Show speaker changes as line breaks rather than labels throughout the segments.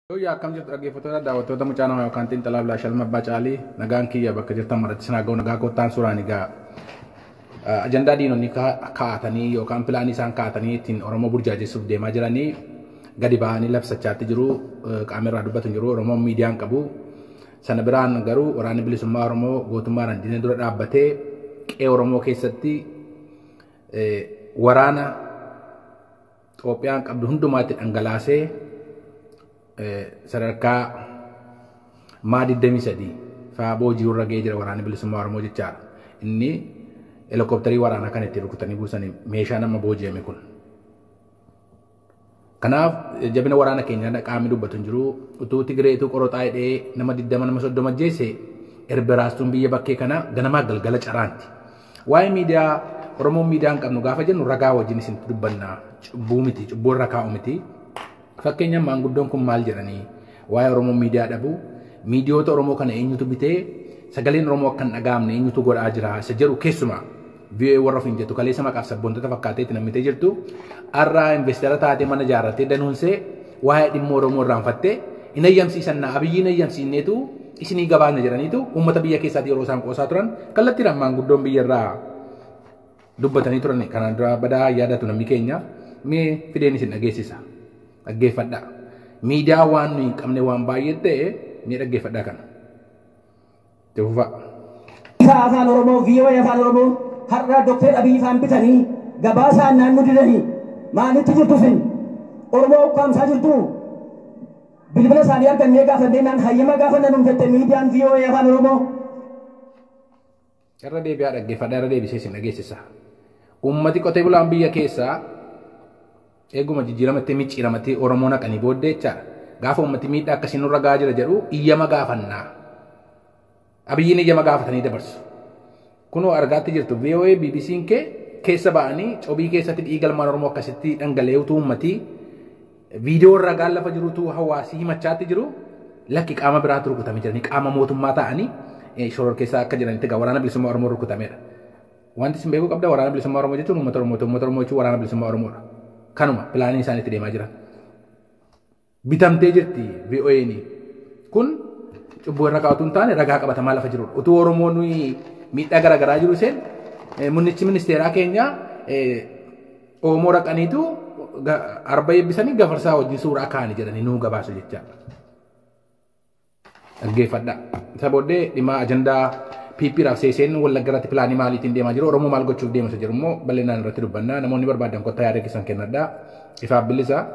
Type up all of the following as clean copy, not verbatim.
Yooyyaa akkam jirtu dhaggeeffattoota daawwattoota mucaa namaa yookaan xiinxalaa Bilaa Shalma Abbaa Caalii nagaan kiyya bakka jirtan maratti sinaa ga'u nagaa kottaan suuraan egaa ajandaa diinonni kaa'atanii yookaan pilaanii isaan kaa'atanii ittiin Oromoo burjaajessuuf deemaa jiranii gadi ba'anii labsachaatti jiru qaama irraa dubbatu jiru Oromoon miidiyaan qabu sana biraan garuu waraanni bilisummaa Oromoo gootummaadhaan diina dura dhaabbatee qe'ee Oromoo keessatti waraana Itoophiyaan qabdu hundumaatti dhangalaasee sadarkaa maa 23 fa'aa boojii irra ga'ee jira waraanni bilisummaa Oromoo jechaadha. Inni helikopterii waraanaa kan ittiin rukutanii buusanii meeshaa nama booji'ame kun. Kanaaf jabina waraana keenyaa qaamni dubbatu hin jiru. Utuu Tigireetu qoroxaa hidhee nama 20 nama 30 ajjeese erberaastuun biyya bakkee kana ganamaa galgala caraanti. Waa'ee miidiyaa Oromoon miidiyaa hin qabnu gaafa jennu ragaa wajjin isin dubbanna. Cubbuu miti, cubbuu irra kaa'u miti. Fakkeenyaaf maanguddoon kun maal jedhanii waa'ee Oromoo miidiyaa dhabu miidiyoota Oromoo kana eenyutu bitee sagaleen Oromoo akka hin dhaga'amne eenyutu godhaa jira isa jedhu keessumaa VOA warra ofiin jettu kaleessa maqaaf sabboontota fakkaatee itti nammitee jirtu har'a investara taatee mana ijaarrattee danuunsee waa'ee dhimma Oromoo irraanfattee hin ayyamsiisan na Abiyyi hin ayyamsiisneetu isinii gabaasna jedhaniitu uummata biyya keessaatti yeroo isaan qoosaa turan kallattiidhaan maanguddoon biyya irraa dubbatanii turan kanaan dura badaa yaadatu namni keenya mee fideen isin dhageessisa. Dhaggeeffadhaa. Miidiyaa waan nuyi hin qabne waan baay'ee ta'e mee dhaggeeffadhaa kana. Itti fufaa.
Afaan Oromoo VOA Afaan Oromoo har'a Dr. Abiy faan bitanii gabaasaan naannoo didanii maalitti jirtu isin Oromoo ukkaamsaa jirtu bilbila isaanii argannee gaafannee naan hayyama gaafanna nuun jette miidiyaan VOA Afaan Oromoo.
Irra deebi'aa dhaggeeffadhaa irra deebisee isin dhageessisa. Uummati qotee bulaan biyya keessaa eeguma jijjiiramatti micciiramatti Oromoo naqanii booddee jechaadha. Gaafa uummati miidhaa akkasii nurra gahaa jira jedhu iyyama gaafannaa. Abiyyiin iyyama gaafatanii dabarsu. Kunoo argaatti jirtu VOA BBC'n kee keessa ba'anii cobii keessatti dhiiga ilmaan Oromoo akkasitti dhangala'ee utuu uummatii viidiyoo ragaan lafa jirutu hawaasii himachaatti jiru lakki qaama biraatu rukutamee jiranii qaama mootummaa ta'anii shoror keessaa akka jiranitti egaa waraana bilisummaa Oromoo rukutameedha. Wanti isin beekuu qabda waraana bilisummaa Oromoo jechuun uummata Oromoo uummata Oromoo jechuun waraana bilisummaa Oromoodha. Kanuma pilaanii isaan itti deemaa jiran. Bitamtee jirti VOA'n kun cubbuu irra kaa'utu hin taane ragaa qabatamaa lafa jirudha. Utuu Oromoon miidhaa garaagaraa jiru isheen munnichi ministeeraa keenya Oomoo raqaniitu arba eebbisanii gafarsaa wajjin suuraa kaa'anii jedhanii nuu gabaasu jechaadha. Dhaggeeffadhaa. Isa booddee dhimma ajandaa PP'dhaaf seeseen Wallagga irratti pilaanii maaliitiin deemaa jiru Oromoo maal gochuuf deema isa jedhu immoo bal'inaan irratti dubbanna. Namoonni barbaadan kottaa yaada keessan kennadhaa. Ifaaf bilisa.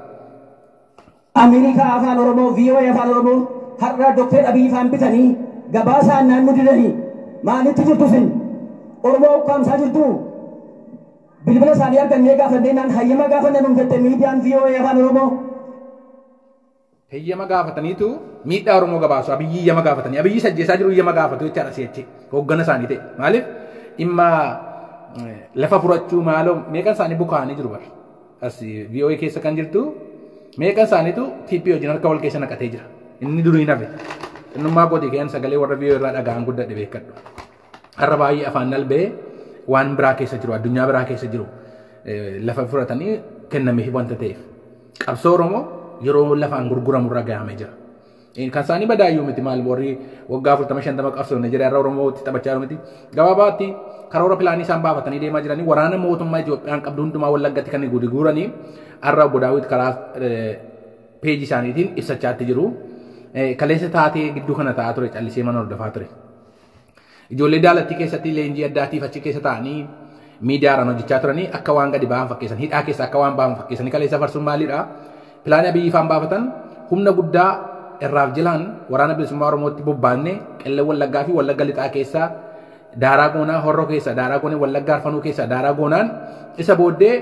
Ameerikaa Afaan Oromoo VOA Afaan Oromoo har'a Dr. Abiy faan bitanii gabaasaan naannoo didanii maalitti jirtu isin Oromoo ukkaamsaa jirtu bilbila isaanii argannee gaafannee naan hayyama gaafanna nuun jette miidiyaan VOA Afaan Oromoo.
Heyyama gaafataniitu miidhaa Oromoo gabaasu Abiyyi heyyama gaafatanii Abiyyi sajjeessaa jiru heyyama gaafatu jechaadha si'achi hooggana isaanii ta'e maaliif dhimma lafa furachuu maaloo meeqan isaanii bukaa'anii jiru bar as VOA keessa kan jirtu meeqan isaaniitu TP wajjin harka wal keessa naqatee jira inni durii nafe xinnummaa kootii ka'een sagalee warra VOA irraa dhaga'an guddadhe beekadhu har'a baay'ee afaan albee waan biraa keessa jiru addunyaa biraa keessa jiru lafa fudhatanii kennameef wanta ta'eef qabsoo Oromoo yeroo lafaan gurguramu irra gahamee jira. Kan isaanii badaayyuu miti maal warri waggaa 40 50 qabsoon jira irra Oromootti taphachaa jiru miti. Gabaabaatti karoora pilaanii isaan baafatanii deemaa jiranii waraana mootummaa Itoophiyaan qabdu hundumaa Wallaggatti kan gadi guuranii har'a obbo Daawit karaa peejii isaaniitiin ibsachaatti jiru. Kaleessa taatee gidduu kana ta'aa ture callisee mana hordofaa ture. Ijoollee daalattii keessatti leenjii addaatiif achi keessa ta'anii miidiyaadhaan hojjechaa turanii akka waan gadi ba'an fakkeessan hidhaa keessa akka waan ba'an fakkeessanii kaleessa farsuun maalidha? Pilaanii Abiyyi faan baafatan humna guddaa irraaf jilaan waraana bilisummaa Oromootti bobbaanne qellee Wallaggaa fi Wallagga lixaa keessaa daaraa goonaa horroo keessaa daaraa goonee Wallaggaa arfanuu keessaa daaraa goonaan isa booddee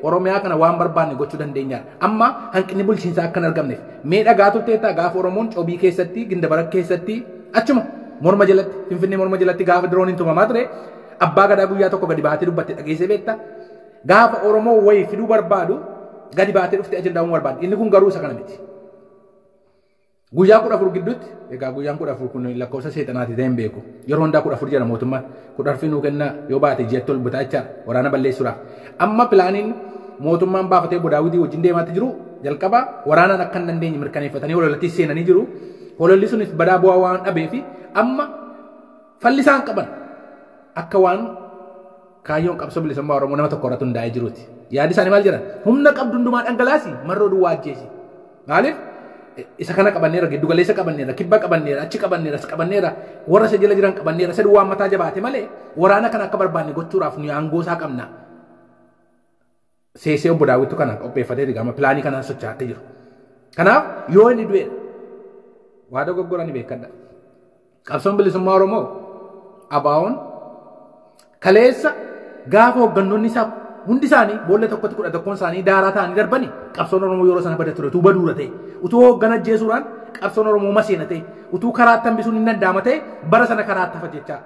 Oromiyaa kana waan barbaanne gochuu dandeenyaadha. Amma hanqinni bulchiinsaa akka hin argamneef mee dhagaa turteettaa gaafa Oromoon cobii keessatti Gindabara keessatti achuma morma jalatti Finfinnee morma jalatti gaafa dirooniin tumamaa ture abbaa gadaa guyyaa tokko gadi baatee dubbatte dhageessee beekta. Gaafa Oromoo wayii fiduu barbaadu gadi baatee dhuftee ajandaa uumuu barbaaddi. Inni kun garuu isa kana miti. Guyyaa 14 gidduutti egaa guyyaan 14 kun lakkoofsa seexanaati ta'e hin beeku. Yeroo hundaa 14 jedha mootummaan. 14 nuu kennaa yoo baate ji'atti ol bitaa jechaadha waraana balleessuudhaaf. Amma pilaaniin mootummaan baafatee obbo Daawwitii wajjin deemaatti jiru Jalqaba waraanaan akka hin dandeenye mirkaneeffatanii hololatti seenanii jiru. Hololli sunis badaa bu'aa waan dhabee fi amma falli isaan qaban akka waan kaayyoon qabsoo bilisummaa Oromoo nama tokko irratti hundaa'ee jiruuti. Yaadi isaanii maal jedhan? Humna qabdu hundumaa dhangalaasi marroo duwwaa ajjeesi. Maaliif? Isa kana qabanneera, giddu galeessa qabanneera, kibba qabanneera, achi qabanneera, as qabanneera, warra isa jala jiran qabanneera, isa duwwaan mataa jabaate malee waraana kana akka barbaanne gochuudhaaf nuyi aangoo isaa qabna. Seesee obbo Daawwitu kana qopheeffatee gama pilaanii kanaan socho'aatee jiru. Kanaaf yoo inni du'e waa dogoggoranii beekadha. Qabsoon bilisummaa Oromoo ABO'n kaleessa gaafa hooggantoonni isaa hundi isaanii boolla tokkotti 11 isaanii daaraa ta'anii darbani qabsoon Oromoo yeroo sana bada ture utuu baduura ta'e utuu hooggana ajjeesuudhaan qabsoon Oromoo maseena ta'e utuu karaatti hambisuun hin danda'ama ta'e bara sana karaatti hafa jechaa.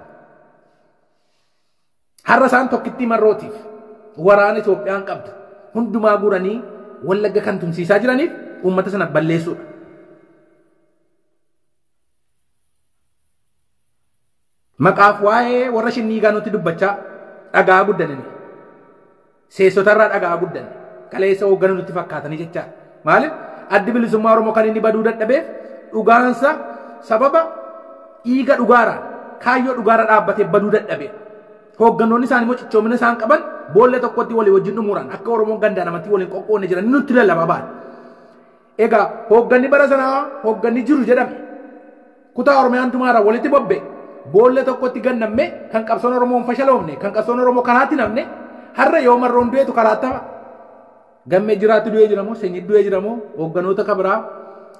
Har'a isaan tokkittii marrootiif waraana Itoophiyaan qabdu hundumaa guuranii Wallagga kan tumsiisaa jiraniif uummata sana balleessuudha. Maqaaf waa'ee warra shinniigaa nutti dubbachaa dhagaa guddanini. Seessotarraa dhagaa guddanne kaleessa hooggana nutti fakkaatanii jechaa. Maaliif addi bilisummaa Oromoo kan inni baduu dadhabeef dhugaansa sababa dhiiga dhugaaraan kaayyoo dhugaarra dhaabbatee baduu dadhabe. Hooggantoonni isaanii immoo cichoomina isaan qaban boolla tokkotti walii wajjin dhumuudhaan akka Oromoon gandaan amantii waliin qoqqoonne jiran nutti lallabaa ba'an. Egaa hoogganni bara sanaa hoogganni jiru jedhame kutaa Oromiyaa hundumaarraa walitti bobbe boolla tokkotti gannamme kan qabsoon Oromoo hin fashaloofne kan qabsoon Oromoo karaatti namne har'a yoo marroon du'eetu karaatti hafa. Gammee jiraatti du'ee jira moo sanyii du'ee jira moo hoogganoota kabiraa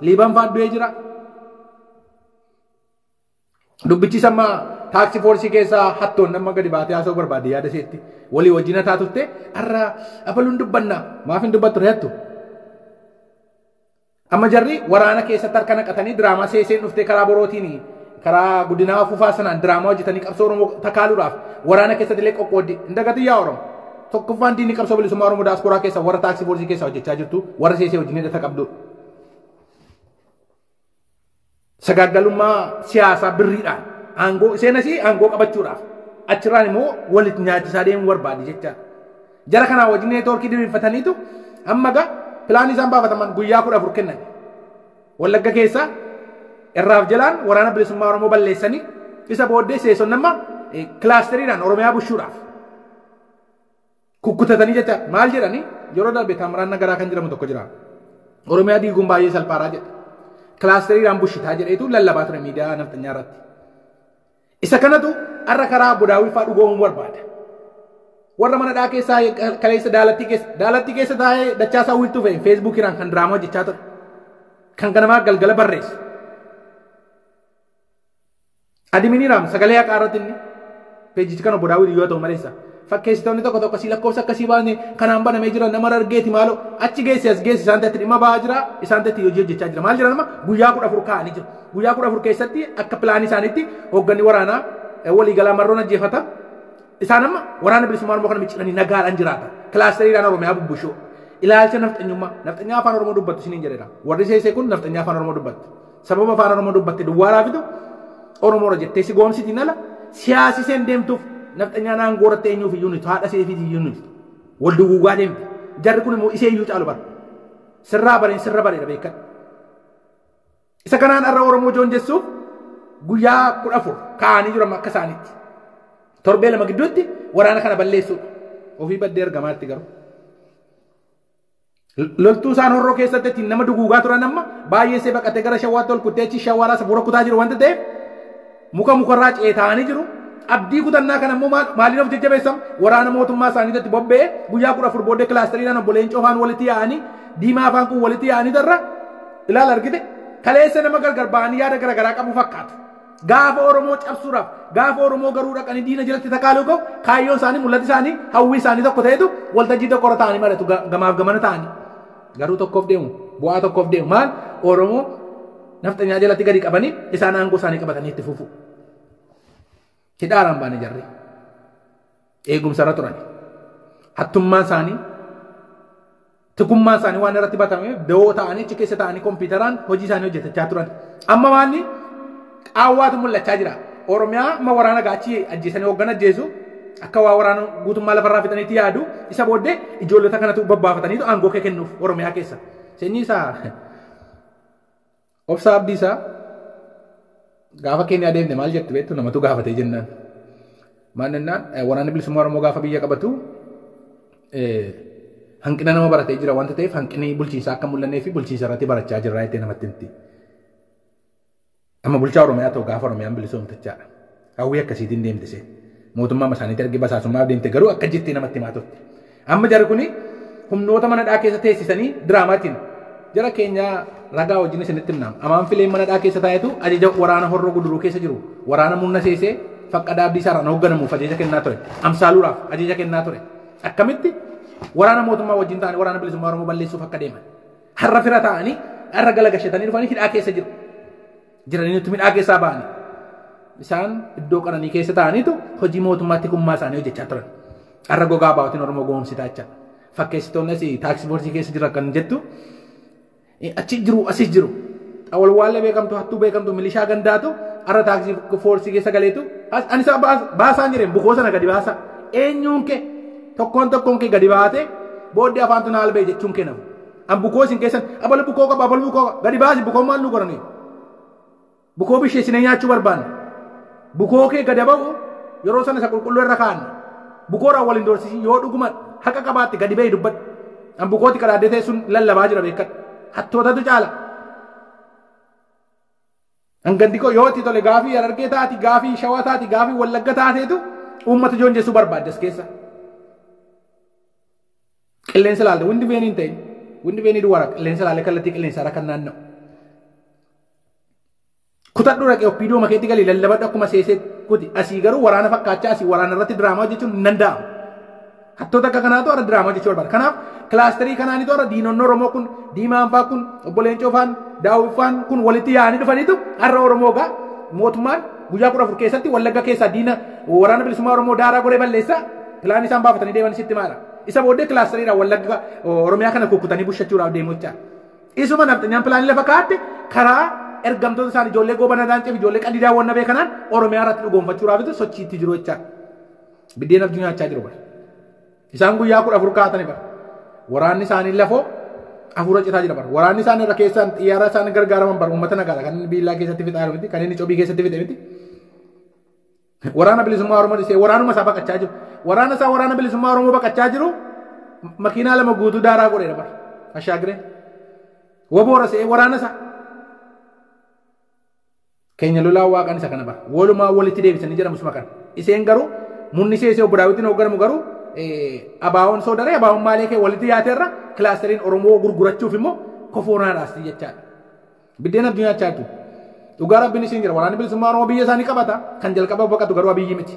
Liibaan fa'aa du'ee jira. Dubbichi sama taaksii foorsii keessaa hattoon nama gadi baatee haasa'uu barbaade yaada isheetti walii wajjin hataa turte har'a abaluun dubbanna maaf hin dubbattu reettu. Amma jarri waraana keessatti harka naqatanii diraamaa seeseen dhuftee karaa borootiin karaa guddinaa fufaa sanaan diraamaa hojjetanii qabsoo Oromoo takaaluudhaaf waraana keessatti illee qoqqooddi hin dagatin yaa Oromoo. Tokkoffaan diinni qabsoo bilisummaa Oromoo daasporaa keessa warra taaksii foorsii keessa hojjechaa jirtu warra seesee wajjin hidhata qabdu. Sagaagalummaa siyaasaa birriidhaan aangoo isheen asii aangoo qabachuudhaaf achirraan immoo walitti nyaachisaa deemuu barbaade jecha. Jara kanaa wajjin neetwoorkii diriirfataniitu amma gaa pilaanii isaan baafataman guyyaa 14 kennan. Wallagga keessa irraaf jalaan waraana bilisummaa Oromoo balleessanii isa booddee seesonni amma kilaasteriidhaan Oromiyaa bushuudhaaf kukkutatanii jecha maal jedhanii yeroo darbe Taamiraan Nagaraa kan jedhamu tokko jira. Oromiyaa diiguun baay'ee salphaadhaa jedha. Kilaasteriidhaan bushitaa jedheetu lallabaa ture miidiyaa nafxanyaa irratti. Isa kanatu har'a karaa Obbo Daawwit fa'aa dhugoomuu barbaada. Warra mana dhaa keessaa kaleessa daalattii keessa taa'ee dachaasaa wiiltuu fe'e feesbuukiidhaan kan diraamaa hojjechaa ture. Kan ganamaa galgala barreessu. Adiminiiraam sagalee haqaa irratti inni peejichi kan Obbo Daawwit yoo ta'u maleessa. Fakkeessitoonni tokko tokko si lakkoofsa akkasii baasne kanaan banamee jira nama argeeti maaloo achi geessi as geessi isaan ta'etti dhimma ba'aa jira isaan ta'etti hojii hojjechaa jira maal jira nama guyyaa 14 kaa'anii jiru. Guyyaa 14 keessatti akka pilaanii isaaniitti hoogganni waraanaa waliigalaa marroon ajjeefata. Isaan amma waraana bilisummaa Oromoo kana micciiranii nagaadhaan jiraata. Kilaasteriidhaan Oromiyaa bubbushuu. Ilaalcha nafxanyummaa nafxanyaa afaan Oromoo dubbattu isiniin jedheera. Warri seesee kun nafxanyaa afaan Oromoo dubbattu. Sababa afaan Oromoo dubbatte duwwaaraa fidu Oromoodha jettee si goomsitiin ala siyaasi isheen deemtuuf nafxanyaan aangoo irratti eenyuuf iyyuu nuti haadha seefiif iyyuu nuti wal duguugaa deemti. Jarri kun immoo ishee iyyuu caalu bara. Sirraa bareen sirra bareeda beekan. Isa kanaan har'a Oromoo joonjessuuf guyyaa 14 kaa'anii jiran akka isaaniitti. Torbee 2 gidduutti waraana kana balleessuudha. Ofii baddee argamaatti garuu. Loltuu isaan horroo keessatti ittiin nama duguugaa turan amma baay'ee see baqatee gara Shawaatti ol kuttee achi Shawaaraa safuura kutaa jiru wanta ta'eef muka mukarraa ceetaanii jiru. Abdii kutannaa kana immoo maaliin of jajjabeessam waraana mootummaa isaaniitti bobba'ee guyyaa 14 booddee kilaasteriidhaan obbo Leencoo faan walitti yaa'anii diimaa afaan kun walitti yaa'anii darra ilaala argite kaleessa nama gargar ba'anii yaada garaagaraa qabu fakkaatu. Gaafa Oromoo cabsuudhaaf gaafa Oromoo garuu dhaqanii diina jalatti takaaluu qabu kaayyoon isaanii mul'ati isaanii hawwii isaanii tokko ta'etu waltajjii tokko irra ta'anii mari'atu gamaaf gamana ta'anii. Garuu tokkoof deemu bu'aa tokkoof deemu maal Oromoo nafxanyaa jalatti gadi qabanii isaan aangoo isaanii qabatanii itti fufu. Hidhaaraan baane jarri eegumsa irra turan. Hattummaan isaanii tukummaan isaanii waan irratti batameef da'oo ta'anii achi keessa ta'anii kompiitaraan hojii isaanii hojjetachaa turan. Amma maalni qaawwaatu mul'achaa jira. Oromiyaa amma waraana gaachii ajjeesanii hooggan ajjeesu akka waa waraana guutummaa lafarraa fixaniitti yaadu isa booddee ijoollota kanatu babbaafataniitu aangoo kee kennuuf Oromiyaa keessa. Sanyii isaa obsa abdii isaa gaafa keenya adeemne maal jettu beektu namatu gaafatee jennaan. Maal jennaan waraanni bilisummaa Oromoo gaafa biyya qabatu hanqina nama baratee jira wanta ta'eef hanqinni bulchiinsaa akka mul'annee fi bulchiinsa irratti barachaa jirra jettee namatti himti. Amma bulchaa Oromiyaa ta'u gaafa Oromiyaan bilisoomtichaadha. Hawwii akkasiitiin deemte seen. Mootummaa isaaniitti ergi basaasummaaf deemte garuu akka jettee namatti himaa turte. Amma jarri kuni humnoota mana dhaa keessa teessisanii diraamaatiin jara keenya ragaa wajjin isinitti himnaam. Amaan fileen mana dhaa keessa taa'etu ajaja waraana horroo guduruu keessa jiru. Waraana murna seesee faqqadaa abdii isaarraan hoogganamuuf ajaja kennaa ture. Amsaaluudhaaf ajaja kennaa ture. Akkamitti waraana mootummaa wajjin ta'anii waraana bilisummaa Oromoo balleessuuf akka deeman. Har'a fira ta'anii har'a galagashatanii dhufanii hidhaa keessa jiru. Jiranii nutti midhaa keessaa ba'anii. Isaan iddoo qananii keessa ta'aniitu hojii mootummaatti kummaa isaanii hojjechaa turan. Har'a gogaa baa'otiin Oromoo goomsitaa jechaadha. Fakkeessitoonni asii taaksii foorsii keessa jira kan jettu achi jiru asis jiru. Xawalwaallee beekamtu hattuu beekamtu milishaa gandaatu har'a taaksii foorsii keessa galeetu ani isaa baasaan jireen bukoo sana gadi baasa. Eenyuun kee tokkoon tokkoon kee gadi baate booddee afaantu naal ba'e jechuun kee nafu. An bukoo isin keessan abalu bukoo qaba abalu bukoo qaba gadi baasi bukoo maal nu godhanii. Bukoo bisheessinee nyaachuu barbaanne. Bukoo kee gadi ba'u yeroo sana isa qulqulluu irra kaa'anne. Bukooraan waliin doorsisi yoo dhuguma haqa qabaatte gadi ba'e dubbadhu. An bukooti kadhaaddee ta'e sun lallabaa jira beekadhu. Hattootatu caala. An gandi koo yoo itti tole gaafii Harargee taati gaafii Shawaa taati gaafii Wallagga taateetu uummata joonjessuu barbaadde as keessa. Qilleensa ilaalte windi veenii hin ta'in windi veenii duwwaara qilleensa ilaalee kallattii qilleensa irra kan naanna'u. Kutadhu dhaqee oppiidoo makeetti galii lallabadhu akkuma seesee kuti asii garuu waraana fakkaachaa asii waraana irratti diraamaa hojjechuun hin danda'amu. Hattoota akka kanaatu har'a diraamaa hojjechuu barbaada. Kanaaf kilaasterii kanaanitu har'a diinonni Oromoo kun Diimaan fa'aa kun obbo Leencoo fa'aan Daawit fa'aan kun walitti yaa'anii dhufaniitu har'a Oromoo gaa mootummaan guyyaa 14 keessatti Wallagga keessaa diina waraana bilisummaa Oromoo daaraa godhee balleessaa pilaanii isaan baafatanii deeman sitti maala. Isa booddee kilaasteriidhaan Wallagga Oromiyaa kana kukkutanii bushachuudhaaf deemu jechaadha. Isuma nafxanyaan pilaanii lafa kaa'atte karaa ergamtoota isaan ijoollee goobana daanceef ijoollee qadiidaa wanna beekanaan Oromiyaa irratti dhugoonfachuudhaafitu sochiitti jiru jechaadha. Biddeen abjuu nyaachaa jiru bara. Isaan guyyaa 14 kaa'atanii bara. Waraanni isaanii lafoo hafuura citaa jira bara. Waraanni isaanii irra keessaan xiyyaara isaan gargaaraman bara uummata nagaadha. Kan inni biillaa keessatti fixaa jiru miti. Kan inni cobii keessatti fixe miti. Waraana bilisummaa Oromoo dhisee waraanuma isaa baqachaa jiru. Waraana isaa waraana bilisummaa Oromoo baqachaa jiru makiinaa lama guutuu daaraa godheera bara. Ashaagiree. Waboora se'ee waraana isaa. Keenya lolaa waaqaan isa kana bara. Walumaa walitti deebisanii jedhamu suma kana. Iseen garuu munni seesee obbo Daawitiin hoogganamu garuu abaawoon soodaree abaawoon maalee kee walitti yaateerra kilaasteriin Oromoo gurgurachuuf immoo kofoonaadhaas jechaadha. Biddeen abdii nyaachaa jirtu. Dhugaa rabbiin isiin jira. Waraanni bilisummaa Oromoo biyya isaanii qabata. Kan jalqaba baqatu garuu Abiyyi miti.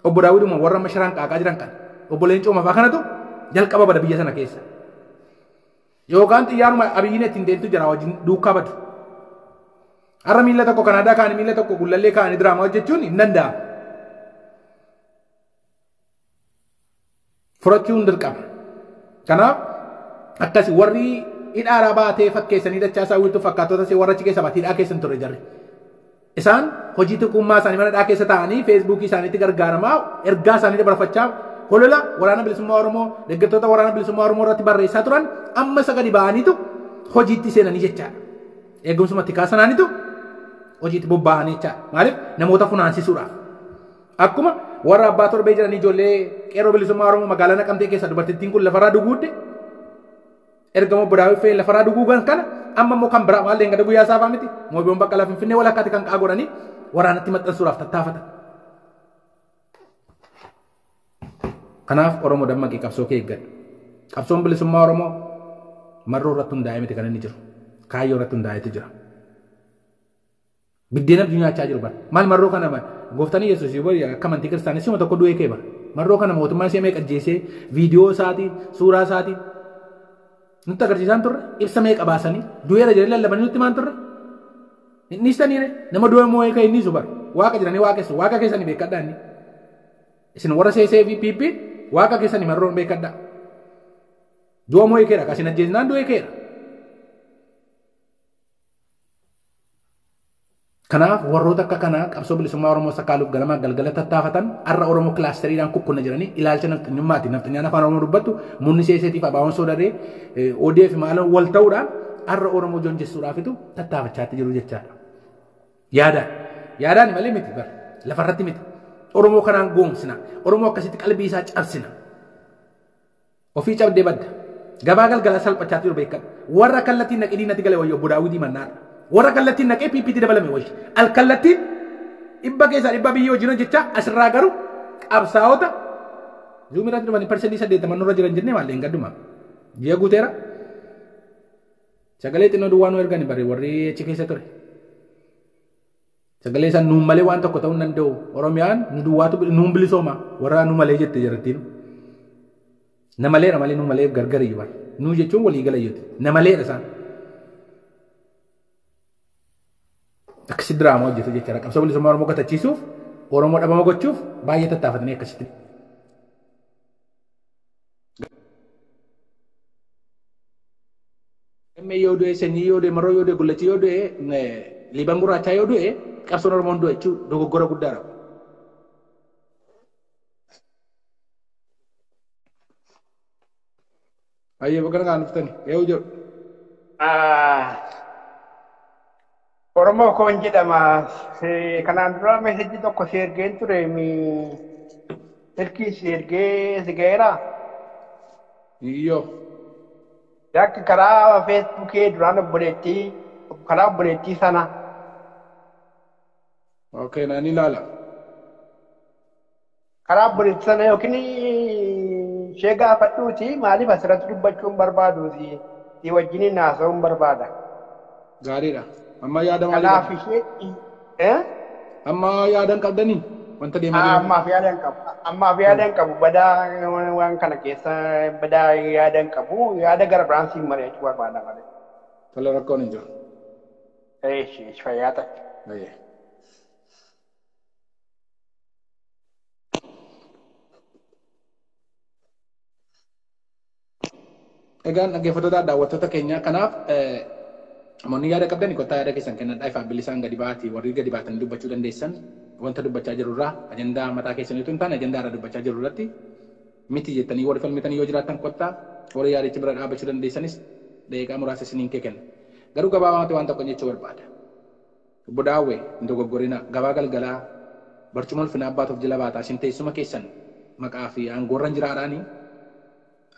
Obbo Daawiduma warra amma shiraan qaaqaa jiran kan. Obbo Leencoo mafaa kanatu jalqaba bada biyya sana keessa. Yookaan xiyyaaruma Abiyyiin ittiin deemtu jira wajjin duukaa badu. Har'a miila tokko Kanaadaa kaanii miila tokko Gullallee kaanii diraamaa hojjechuun hin danda'amu. Furachuun dirqama. Kanaaf akkasi warri hidhaaraa baatee fakkeessanii dachaa isaa wiirtuu fakkaatota isee warra achi keessa baatee hidhaa keessa hin turre jarri. Isaan hojii tuqummaa isaanii mana hidhaa keessa taa'anii feesbuukii isaaniitti gargaaramaa ergaa isaanii dabarfachaa holola waraana bilisummaa Oromoo deeggartoota waraana bilisummaa Oromoo irratti barreessaa turan amma isa gadi ba'aniitu hojiitti seenanii jechaadha. Eegumsumatti kaasanaanitu hojiitti bobba'anii jechaadha. Maaliif namoota funaansisuudhaaf. Akkuma warra abbaa torbee jiranii ijoollee qeerroo bilisummaa Oromoo magaalaa Naqamtee keessa dubartittiin kun lafarraa duguudde ergama obbo Daawit Fe'ee lafarraa duguugan kana amma immoo kan biraa maal deengada guyyaa saafaa miti moobiyoon Baqqalaa Finfinnee walakkaatti kan qaa godhanii waraanatti maxxansuudhaaf tattaafatan. Kanaaf Oromoo dammaqii qabsoo kee eeggadhu. Qabsoon bilisummaa Oromoo marroo irratti hundaa'ee miti kan inni jiru. Kaayyoo irratti hundaa'eetu jira. Biddeen abjuu nyaachaa jiru bara. Maal marroo kana gooftanii Yesuus yoo akka amantii kiristaanii sima tokko du'ee kee bara. Marroo kana mootummaan ishee meeqa ajjeesee viidiyoo isaatiin suuraa isaatiin nutti agarsiisaan turre ibsa meeqa baasanii du'eera jedhanii lallabanii nutti maan turre. Inni istaniire nama du'e moo'ee ka'e inni isu bara. Waaqa jedhanii waaqessu waaqa keessanii beekadhaa inni. Isin warra seesee fi piippiin waaqa keessanii marroon beekadhaa. Du'a moo'ee keera kasin ajjeesnaan du'ee keera. Kanaaf warroota akka kanaa qabsoo bilisummaa Oromoo sakaaluuf ganamaa galgala tattaafatan har'a Oromoo kilaasteriidhaan kukkunna jiranii ilaalcha nafxanyummaati. Nafxanyaan afaan Oromoo dubbattu munni seeseetiif abaawoon soodaree ODF maaloon wal ta'uudhaan har'a Oromoo joonjessuudhaafitu tattaafachaatti jiru jechaadha. Yaadaan. Yaadaan malee miti bara. Lafarratti miti. Oromoo kanaan goomsina. Oromoo akkasitti qalbii isaa cabsina. Ofii cabdee badda. Gabaa galgala salphachaa jiru beekadha. Warra kallattiin naqee diinatti gale wayyo obbo Daawwitii mannaadha. Warra kallattiin naqee PPT dabalame wayyo. Al kallattiin dhibba keessaa dhibba biyya wajjin hojjechaa asirraa garuu qabsaa'ota zuumiirratti dhufanii 80% nurra jiran jennee maallee hin gadduma. Ji'a guuteera. Sagalee xinnoo duwwaa nu ergani bare warri achi keessa ture. Sagalee isaan nuun malee waan tokko ta'uu hin danda'u. Oromiyaan nu duwwaatu nuun bilisooma warra nu malee jette jarattiin. Namaleera malee nu malee gargar iyyuu bara. Nu jechuun walii gala iyyuuti. Namaleera isaan. Akkasi diraamaa hojjetu jechaadha. Qabsoo bilisummaa Oromoo gatachiisuuf, Oromoo dhabama gochuuf baay'ee tattaafatanii akkasitti. Gammee yoo du'e, sanyii yoo du'e, marroo yoo du'e, gullachi yoo du'e, liiban gurraachaa yoo du'e, qabsoon Oromoon du'e jechuun dogoggora guddaadha. Baay'ee bakka nagaan dhuftani. Eewu jedhu.
Oromoo koon jedhama. Kanaan dura meesajii tokko si ergeen ture silkii si ergee si ga'eera.
Iyyoo.
Yakki karaa feesbuukii duraan obboleettii karaa obboleettii sana.
Okay, naan ilaala.
Karaa obboleettii sana yookiin ishee gaafadhuuti maaliif asirratti dubbachuun barbaaduuti si wajjiniin haasa'uun barbaada.
Gaariidha. Amma yaada maalii
Kanaaf
qabda?
ishee
Amma yaadan qabdanii wanta deemaa jiru.
Ammaaf yaada hin qabu. Ammaaf yaada hin qabu. Badaa waan kana keessa badaa yaada hin qabu. Yaada gara biraan siin mari'achuu barbaada malee.
Tola rakkoon hin jiru.
Eeshi fayyaa ta'e.
Baay'ee. Egaan dhaggeeffattoota daawwattoota keenya kanaaf namoonni yaada qabdan kottaa yaada keessan kennadhaa ifaan bilisaan gadi ba'aatii warri gadi baatanii dubbachuu dandeessan wanta dubbachaa jirurraa ajandaa mataa keessaniitu hin taane ajandaa irra dubbachaa jiru irratti miti jettanii warri falmitanii yoo jiraattan kottaa warri yaadicha bira dhaabbachuu dandeessanis daqiiqaa muraasa isiniin kee kenna. Garuu gabaabumatti waan tokko jechuu barbaada. Obbo Daawwee hin dogoggorina gabaa galgalaa barcuma ulfinaa abbaatuuf jala baataa isin teessuma keessan maqaa fi aangoorra hin jiraadhaanii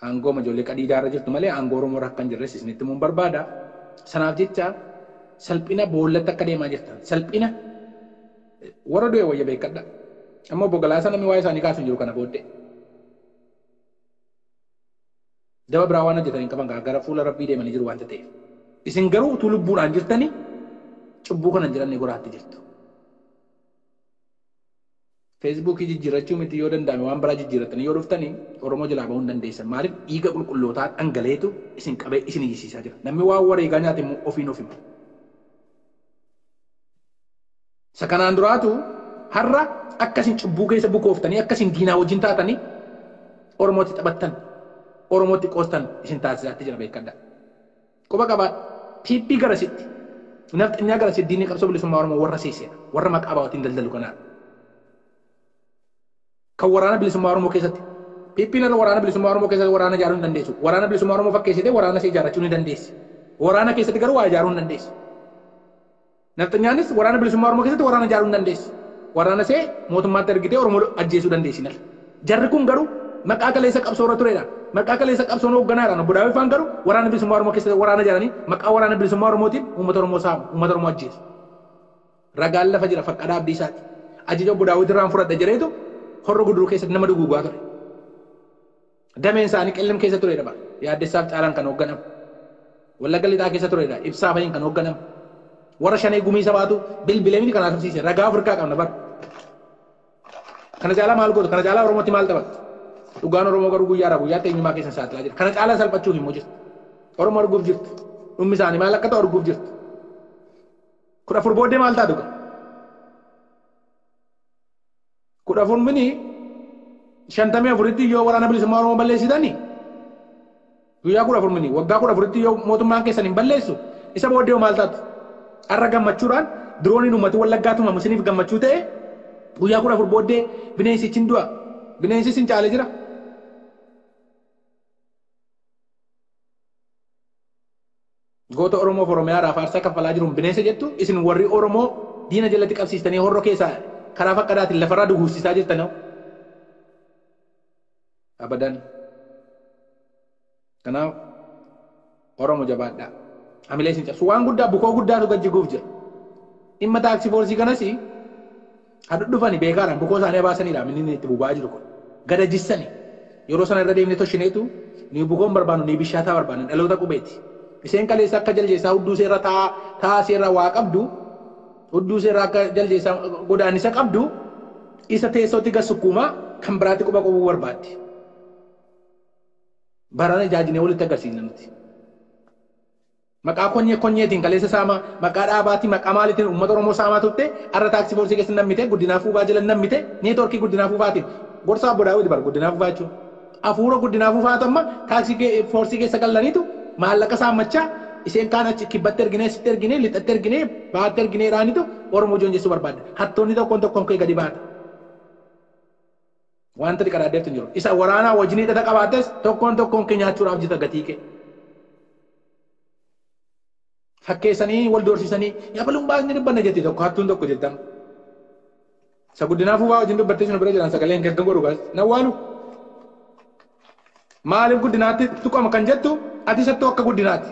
aangoo ijoollee qadiidaa irra jirtu malee aangoo Oromoo irra akka hin jirres isinitti himuun barbaada. Sanaaf jecha salphina boollatti akka deemaa jirtan salphina warra du'e wayya beekadha. Amma obbo Galaasaa namni waa'ee isaanii kaasu hin jiru kana booddee. Daba biraa waan hojjetan hin qaban gara fuula rabbii deemanii jiru waanta ta'eef. Isin garuu utuu lubbuudhaan jirtanii cubbuu kana hin jedhamne goraatti jirtu. Feesbuukii jijjiirrachuu miti yoo danda'ame waan biraa jijjiirratanii yoo dhuftanii Oromoo jalaa bahuu hin dandeessan. Maaliif dhiiga qulqullootaa dhangaleetu isin qabee isin iyyisiisaa jira. Namni waan wareegaa nyaate immoo ofiin of hima. Isa kanaan duraatu har'a akkasin cubbuu keessa bukooftanii akkasin diinaa wajjin taatanii Oromootti taphattan Oromootti qoostan isin taasisaatti jira beekadha. Quba qabaa PP garasitti nafxanyaa garasitti diinni qabsoo bilisummaa Oromoo warra seeseedha. Warra maqaa baawwatiin daldalu kanaadha. Kan waraana bilisummaa Oromoo keessatti PP'n irra waraana bilisummaa Oromoo keessatti waraana ijaaruu hin dandeessu. Waraana bilisummaa Oromoo fakkeessitee waraana ishee ijaarrachuu ni dandeessi. Waraana keessatti garuu waa ijaaruu hin dandeessu. Nafxanyaanis waraana bilisummaa Oromoo keessatti waraana ijaaruu hin dandeessu. Waraana ishee mootummaatti ergitee Oromoo ajjeesuu dandeessi nala. Jarri kun garuu maqaa kaleessa qabsoo irra turedha. Maqaa kaleessa qabsoon hoogganaadhaan obbo Daawit Faan garuu waraana bilisummaa Oromoo keessatti waraana ijaaranii maqaa waraana bilisummaa Oromootiin uummata Oromoo saamu, uummata Oromoo ajjeesu. Ragaan lafa jira faqqadaa abdiisaati. Ajaja obbo Daawit irraan fudhadha jedheetu horro guduruu keessatti nama duguugaa ture. Dameen isaanii qillim keessa turedha bara. Yaaddessaaf caalaan kan hoogganamu. Wallagga lixaa keessa turedha. Ibsaa fa'iin kan hoogganamu. Warra shanee gumii sabaatu bilbilee miti kan haasofsiise. Ragaa Afrikaa qabna bara. Kana caalaa maal gootu? Kana caalaa Oromootti maal taphattu? Dhugaan Oromoo garuu guyyaadhaa guyyaatti eenyummaa keessan saaxilaa jira. Kana caalaa salphachuuf immoo jirtu. Oromoo arguuf jirtu. Dhummi isaanii maal akka ta'u arguuf jirtu. 14 booddee maal taatu gaa? 14 mini 54tti yoo waraana bilisummaa Oromoo balleessitanii guyyaa 14 mini waggaa 14tti yoo mootummaan keessan hin balleessu isa booddee maal taatu? Har'a gammachuudhaan Dirooniin uummati Wallaggaa tumamu isiniif gammachuu ta'e guyyaa 14 booddee bineensichi hin du'a. Bineensi isin caalee jira. Goota Oromoof Oromiyaadhaaf aarsaa kaffalaa jiruun bineensa jettu isin warri Oromoo diina jalatti qabsiistanii horroo keessaa karaa fakkadaatiin lafarraa duguugsisaa jirtan. Abadan. Kanaaf Oromo jabaadhaa. Hamilee isin cabsu. Waan guddaa bukoo guddaatu gad jiguuf jira. Dhimma taaksii foorsii kanas haa dhufani beekaadhaan bukoo isaanii baasaniidha inni itti boba'aa jiru kun. Gada jissani. Yeroo sana irra deemnee toshineetu ni bukoon barbaannu ni bishaataa barbaannu dhaloota qubeeti. Isheen kaleessa akka jaljeessaa hudduu seerra taa'aa seerra waa qabdu hudduu seerra akka jaljeessaa godaannisa qabdu isa teessootti gad sukkuumaa kan biraatti quba qabuu barbaaddi. Barana ijaajinee walitti agarsiisna nuti. Maqaa konyee konyeetiin kaleessa saamaa maqaa dhaabaatiin maqaa maaliitiin uummata Oromoo saamaa turte har'a taaksii foorsii keessa nammite guddinaa fuufaa jala nammite neetworkii guddinaa fuufaatiin gorsa abbo Daawit bar guddinaa fuufaa jechuun. Afuura guddinaa fuufaatu amma taaksii foorsii keessa galaniitu maallaqa saammachaa isheen kaan achi kibbatti erginee sitti erginee lixatti erginee baatti erginee raanitu Oromoo joonjessuu barbaadda. Hattoonni tokkoon tokkoon kee gadi baata. Wanta dhiqadhaaddeetu hin jiru. Isa waraanaa wajjin hidhata qabaattes tokkoon tokkoon kee nyaachuudhaaf jita gatii kee. Fakkeessanii wal doorsisanii yabaluun baasni dubbanna jetti tokko hattuun tokko jettan. Isa guddinaa fuufaa wajjin dubbattee sun bira jiran sagaleen kan godhu gaas nawwaalu. Maaliif guddinaatti tuqama kan jettu ati isattuu akka guddinaati.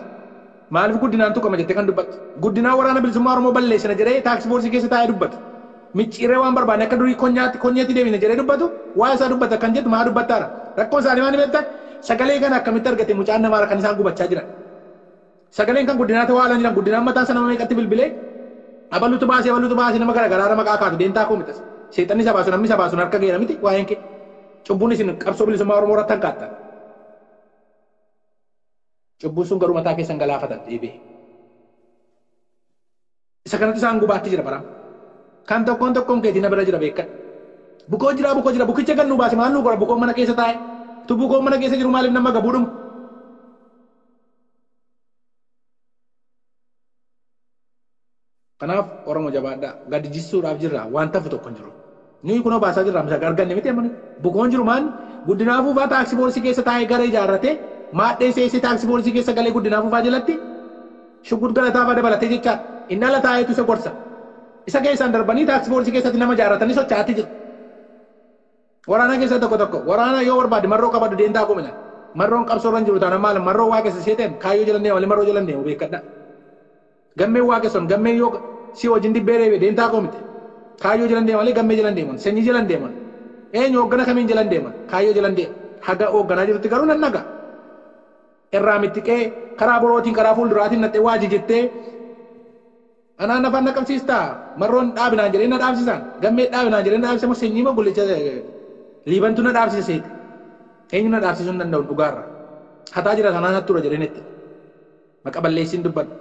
Maaliif guddinaan tuqama jettee kan dubbattu. Guddinaa waraana bilisummaa Oromoo balleessina jedhee taaksii foorsii keessa taa'ee dubbatu. Micciiree waan barbaanne akka durii konyeetti deebine jedhee dubbatu waa isaa dubbata kan jettu maa dubbattaara. Rakkoon isaanii maal beektaa? Sagalee kana akkamitti argate mucaan namaa kan isaan gubachaa jiran. Sagaleen kan guddinaatti waa alan jiran guddinaan mataa sana nama meeqatti bilbilee abalutu baasee nama garaagaraa maqaa kaatu deentaa koo mitas. Seexanni isa baasu namni isa baasu harka geera miti waa'een kee. Cubbuun isin qabsoo bilisummaa Oromoo irratti hanqaattan. Cubbuun sun garuu mataa keessan galaafatan deebi'ee. Isa kanatti isaan gubaatti jira bara. Kan tokkoon tokkoon keetii na bira jira beekan. Bukoo jira bukicha kan nu baase maal nu godha bukoon mana keessa taa'e. Tu bukoon mana keessa jiru maaliif nama gabuudhuma. Kanaaf Oromoo jabaadhaa gadi jissuudhaaf jirra waan tafu tokko hin jiru. Nuyi kunoo baasaa jirra amsa arganne miti amma bukoon jiru maan guddinaa fuufaa taaksii foorsii keessa taa'ee gara ijaarratee maadhee seesee taaksii foorsii keessa galee guddinaa fuufaa jalatti shugguut galataa fa'aa dabalatee jechaadha. Inni ala taa'eetu isa gorsa. Isa keessaan darbanii taaksii foorsii keessatti nama ijaarratanii socho'aatti jiru. Waraana keessaa tokko tokko waraana yoo barbaade marroo qabadhu deentaa komina. Marroon qabsoo irra hin jiru taanaan maal marroo waaqessa ishee ta'e kaayyoo jala deema malee marroo jala deemu beekadha. Gammeen waaqessan gammeen yoo si wajjin dibbee reebe deentaa komite. Kaayyoo jala deema malee gammee jala deeman sanyii jala deeman eenyu hooggana kamiin jala deeman kaayyoo jala deema haga hoogganaa jirutti garuu nan naga. Irraa mittiqee karaa borootiin karaa fuulduraatiin naxxee waaji jettee anaan afaan na qabsiistaa marroon dhaabinaan jedhee na dhaabsisan gammee dhaabinaan jedhee na dhaabsise sanyii ma gullicha liibantu na dhaabsise seete eenyu na dhaabsisuu hin danda'u dhugaarra hataa jira sanaan hattuudha jedheen itti maqa balleessiin dubbadhu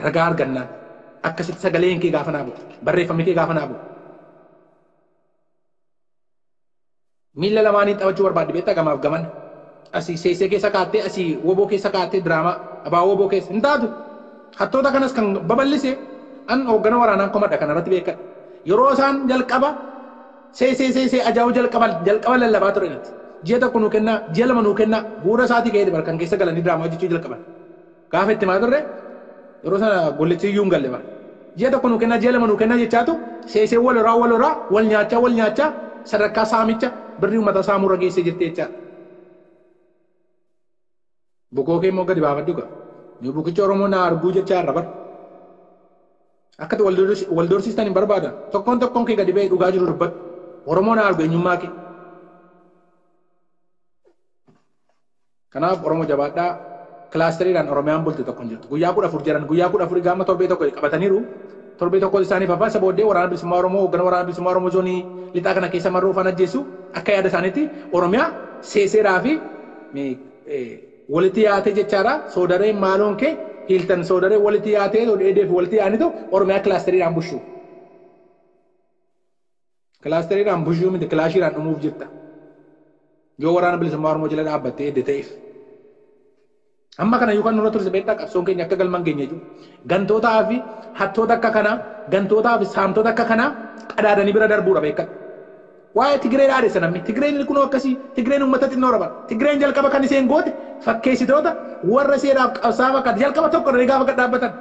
ragaa argannaan akkasitti sagaleen kee gaafa naa bu'u barreeffamni kee gaafa naa bu'u. Miilla lamaaniin taphachuu barbaadde beektaa gamaaf gamana. Asii seesee keessa kaattee asii woboo keessa kaattee diraamaa abaa woboo keessa hin taatu. Hattoota kanas kan babal'ise an hooggana waraanaan komadha kanarratti beekadha. Yeroo isaan jalqaba seesee ajaa'uu jalqaba lallabaa ture natti. Ji'a tokko nuu kennaa ji'a lama nuu kennaa bu'uura isaatii ka'ee bar kan keessa galanii diraamaa hojjechuu jalqaban. Gaafa itti maa turre yeroo sana gollichi iyyuu hin galle bara. Ji'a tokko nuu kennaa ji'a lama nuu kennaa jechaatu seesee wal horaa wal nyaachaa sadarkaa saamicha birrii uummata saamurra geessee jirti jechaadha. Bukoo kee immoo gadi baafadhu gaa. Ni bukicha Oromoo na arguu jechaa irra bara. Akkati wal dorsiistan hin barbaadan. Tokkoon tokkoon kee gadi ba'ee dhugaa jiru dubbadhu. Oromoo na argu eenyummaa kee. Kanaaf Oromoo jabaadhaa kilaasteriidhaan Oromiyaan bulte tokko hin jirtu. Guyyaa 14 jiran guyyaa 14 gaama torbee tokko qabataniiru. Torbee tokko isaaniif hafaa isa booddee waraana bilisummaa Oromoo hooggana waraana bilisummaa Oromoo zoonii lixaa kana keessa marroo ufaan ajjeesu akka yaada isaaniitti Oromiyaa seeseeraa fi walitti yaatee jechaadha. Soodareen maaloon kee hiiltan soodaree walitti yaatee dheedheef walitti yaanitu Oromiyaa kilaasteriidhaan bushu. Kilaasteriidhaan bushuu miti kilaashiidhaan dhumuuf jirta. Yoo waraana bilisummaa Oromoo jala dhaabbattee edde ta'eef. Amma kana yookaan nurra turse beektaa qabsoon keenya akka galmaan keenya jechuudha. Gantootaa fi hattoota akka kanaa, gantootaa fi saamtota akka kanaa qadaadanii bira darbuudha beekan. Waa'ee Tigree dhaadessa namni. Tigreen kunoo akkasii, Tigreen uummata xinnoo raba. Tigreen jalqaba kan isheen goote fakkeessitoota warra seeraaf qabsaa fakkaata. Jalqaba tokko irra gaafa dhaabbatan.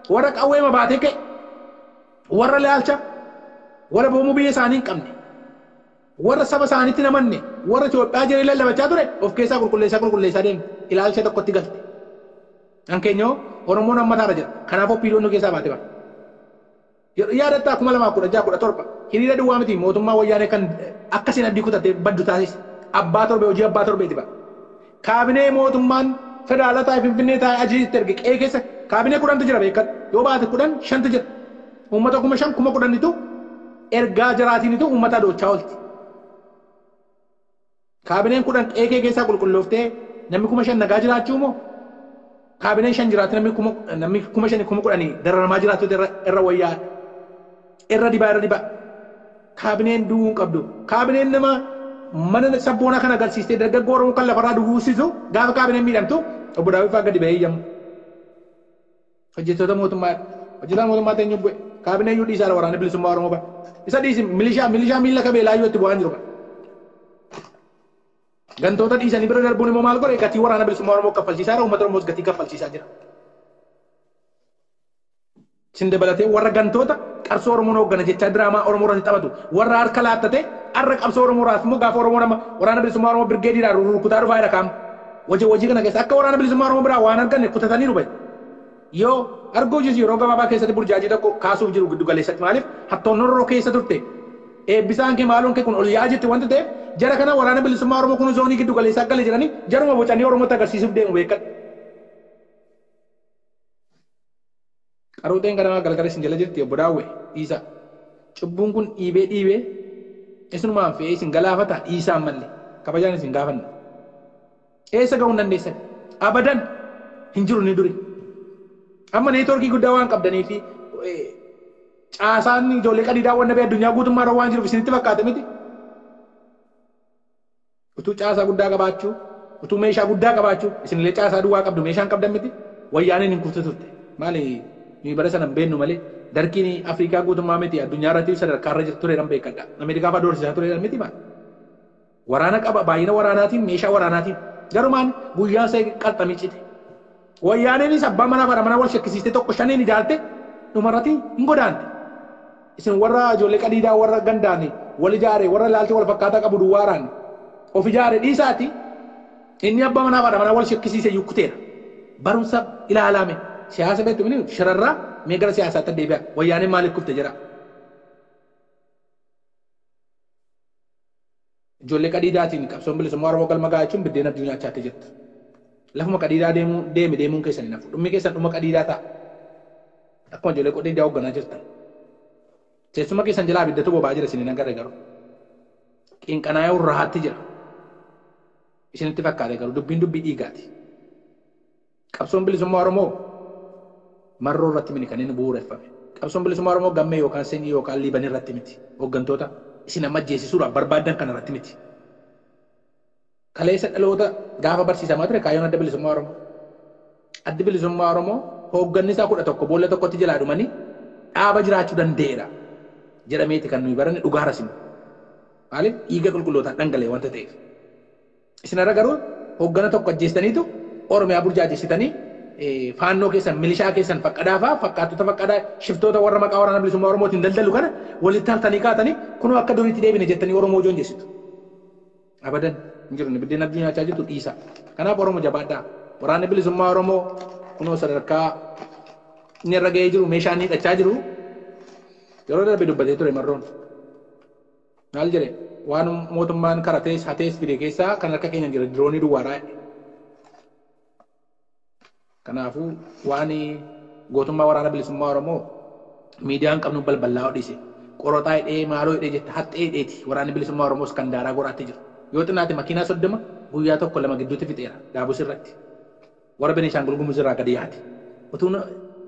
Warra qawweema baatee ka'e. Warra laalcha. Warra boomuu biyya isaanii hin qabne. Warra saba isaaniitti namanne. Warra Itoophiyaa jiree lallabachaa ture of keessaa qulqulleessaa qulqulleessaa deemte. Ilaalcha tokkotti galte. Kan keenyoo Oromoon amma taara jira. Kanaafuu piiloon nu keessaa baate bara. Yaadattaa 2016 17 hiriira duwwaa miti mootummaa wayyaanee kan akkasiin abdii kutattee baddu taasise. Abbaa torbee hojii abbaa torbeeti bara. Kaabinee mootummaan federaalaa taa'ee Finfinnee taa'ee ajiitti erge qe'ee keessa kaabinee 10tu jira beekan. Yoo baate 10 5tu jira. Uummata 5,000 10,000tu ergaa jiraatiinitu uummata adoochaa oolti. Kaabineen 10 qe'ee kee keessaa qulqullooftee namni 5,000 nagaa jiraachuu moo? Kaabineen 5 jiraatu namni 5,000 10,000 dararamaa jiraatu irra wayyaa irra dibaa irra dibaa. Kaabineen du'uu hin qabdu. Kaabineen nama mana sabboona kana agarsiistee dargaggoo Oromoo kan lafarraa duwwuusisu gaafa kaabineen miidhamtu obbo Daawit fa'aa gadi ba'ee iyyamu. Hojjettoota mootummaa hojjetaan mootummaa ta'e bu'e kaabinee iyyuu dhiisaadha waraana bilisummaa Oromoo bara. Isa dhiisi milishaa miila kabeelaa iyyuu itti bu'aan jiru bara. Gantoota dhiisanii bira darbuun immoo maal godhe gatii waraana bilisummaa Oromoo kaffalchiisaa jira uummata Oromoos gatii kaffalchiisaa jira. Isin dabalatee warra gantoota qabsoo Oromoon hooggana jechaa diraamaa Oromoo irratti taphatu warra harka laattate har'a qabsoo Oromoo irraas immoo gaafa Oromoo nama waraana bilisummaa Oromoo birgeediidhaan rukutaa dhufaa jira kaam. Hojii kana keessa akka waraana bilisummaa Oromoo biraa waan arganne kutataniiru bahe. Yoo arguu jiru yeroo gabaabaa keessatti burjaajii tokko kaasuuf jiru giddu galeessatti maaliif hattoon horroo keessa turte. Eebbisaan kee maaloon kee kun ol yaa'aa jirti wanta ta'eef jara kana waraana bilisummaa Oromoo kun zoonii giddu galeessaa gale jedhanii jaruma bocanii Oromootti agarsiisuuf deemu beekan. Qaruuxeen ganamaa galgala isin jala jirti obbo Daawwe dhiisaa. Cubbuun kun dhiibee dhiibee isinumaan fe'ee isin galaafata dhiisaa ammallee kabajaan isin gaafanna. Eessa ga'uu hin dandeessan? Abadan hin jiru ni duri. Amma neetwoorkii guddaa waan qabdanii fi caasaan ijoollee qadiidaa waan nabee addunyaa guutummaa irra waan jiruuf isinitti fakkaate miti. Utuu caasaa guddaa qabaachuu, utuu meeshaa guddaa qabaachuu, isinillee caasaa duwwaa qabdu meeshaan qabdan miti. Wayyaaneen hin kufte turte. Maali nuyi bara sana hin beeknu malee darkiin Afrikaa guutummaa miti addunyaa irratti sadarkaa irra jirtu tureedhaan beekadha. Ameerikaa fa'aa doorsisaa tureedhaan miti maal. Waraana qaba baay'ina waraanaatiin meeshaa waraanaatiin garumaan guyyaa isaa qalxamii cite. Wayyaaneenis abbaa manaa fi haadha manaa wal shakkisiistee tokko shaniin ijaarte dhumarratti hin godaante. Isin warra ijoollee qadiidaa warra gandaan wal ijaare warra ilaalcha wal fakkaataa qabu duwwaaraan of ijaare dhiisaati inni abbaa manaa fi haadha manaa wal shakkisiise yukkuteera. Barumsa ilaalaame siyaasa beektu mini shirarraa mee gara siyaasaatti deebi'a wayyaaneen maaliif kufte jedha. Ijoollee qadiidaatiin qabsoon bilisummaa Oromoo galma gahaa jechuun biddeen abdii nyaachaatti jirtu. Lafuma qadiidaa deeme deemuun keessan hin hafu. Dhummi keessan dhuma qadiidaa ta'a. Akkuma ijoollee qadiidaa hoogganaa jirtan. Teessuma keessan jalaa abiddatu boba'aa jira isin hin agarre garuu. Qinqanaa'ee urrahaatti jira. Isinitti fakkaate garuu dubbiin dubbii dhiigaati. Qabsoon bilisummaa Oromoo marroo irratti miti kan inni bu'uureffame. Qabsoon bilisummaa Oromoo gammee yookaan sanyii yookaan liiban irratti miti. Hooggantoota isin amma ajjeesisuudhaaf barbaaddan kana irratti miti. Kaleessa dhaloota gaafa barsiisamaa ture kaayyoon adda bilisummaa Oromoo. Addi bilisummaa Oromoo hoogganni isaa 11 boolla tokkotti jalaa dhumanii dhaaba jiraachuu danda'eera jedhameeti kan nuyi baranne dhugaara simu. Maaliif dhiiga qulqullootaan dhangala'e wanta ta'eef. Isin har'a garuu hooggana tokko ajjeestaniitu Oromiyaa burjaajessitanii faannoo keessan milishaa keessan faqqadaa fa'aa fakkaattota faqqadaa shiftoota warra maqaa waraana bilisummaa Oromootiin daldalu kana walitti hartanii kaatanii kunoo akka duriitti deebine jettanii Oromoo joonjessitu. Abadan hin jiru biddeen abjuu nyaachaa jirtu dhiisa. Kanaaf Oromoo jabaadhaa. Waraanni bilisummaa Oromoo kunoo sadarkaa inni irra ga'ee jiru meeshaa inni hidhachaa jiru yeroo darbe dubbatee ture marroon. Maal jedhe waan mootummaan karatees hatees fide keessaa kan harka keenya jira diroonii duwwaadhaa. Kanaafuu waan gootummaa waraana bilisummaa Oromoo miidiyaan qabnu balbalaa dhiise. Qoroxaa hidhee maaloo hidhee jette haxxee hidheeti waraanni bilisummaa Oromoos kan daaraa goraatti jiru. Yoo xinnaate makiinaa 30 guyyaa tokko lama gidduutti fixeera Daabus irratti. Warra Benishaangul Gumuz irraa gadi yaate. Utuu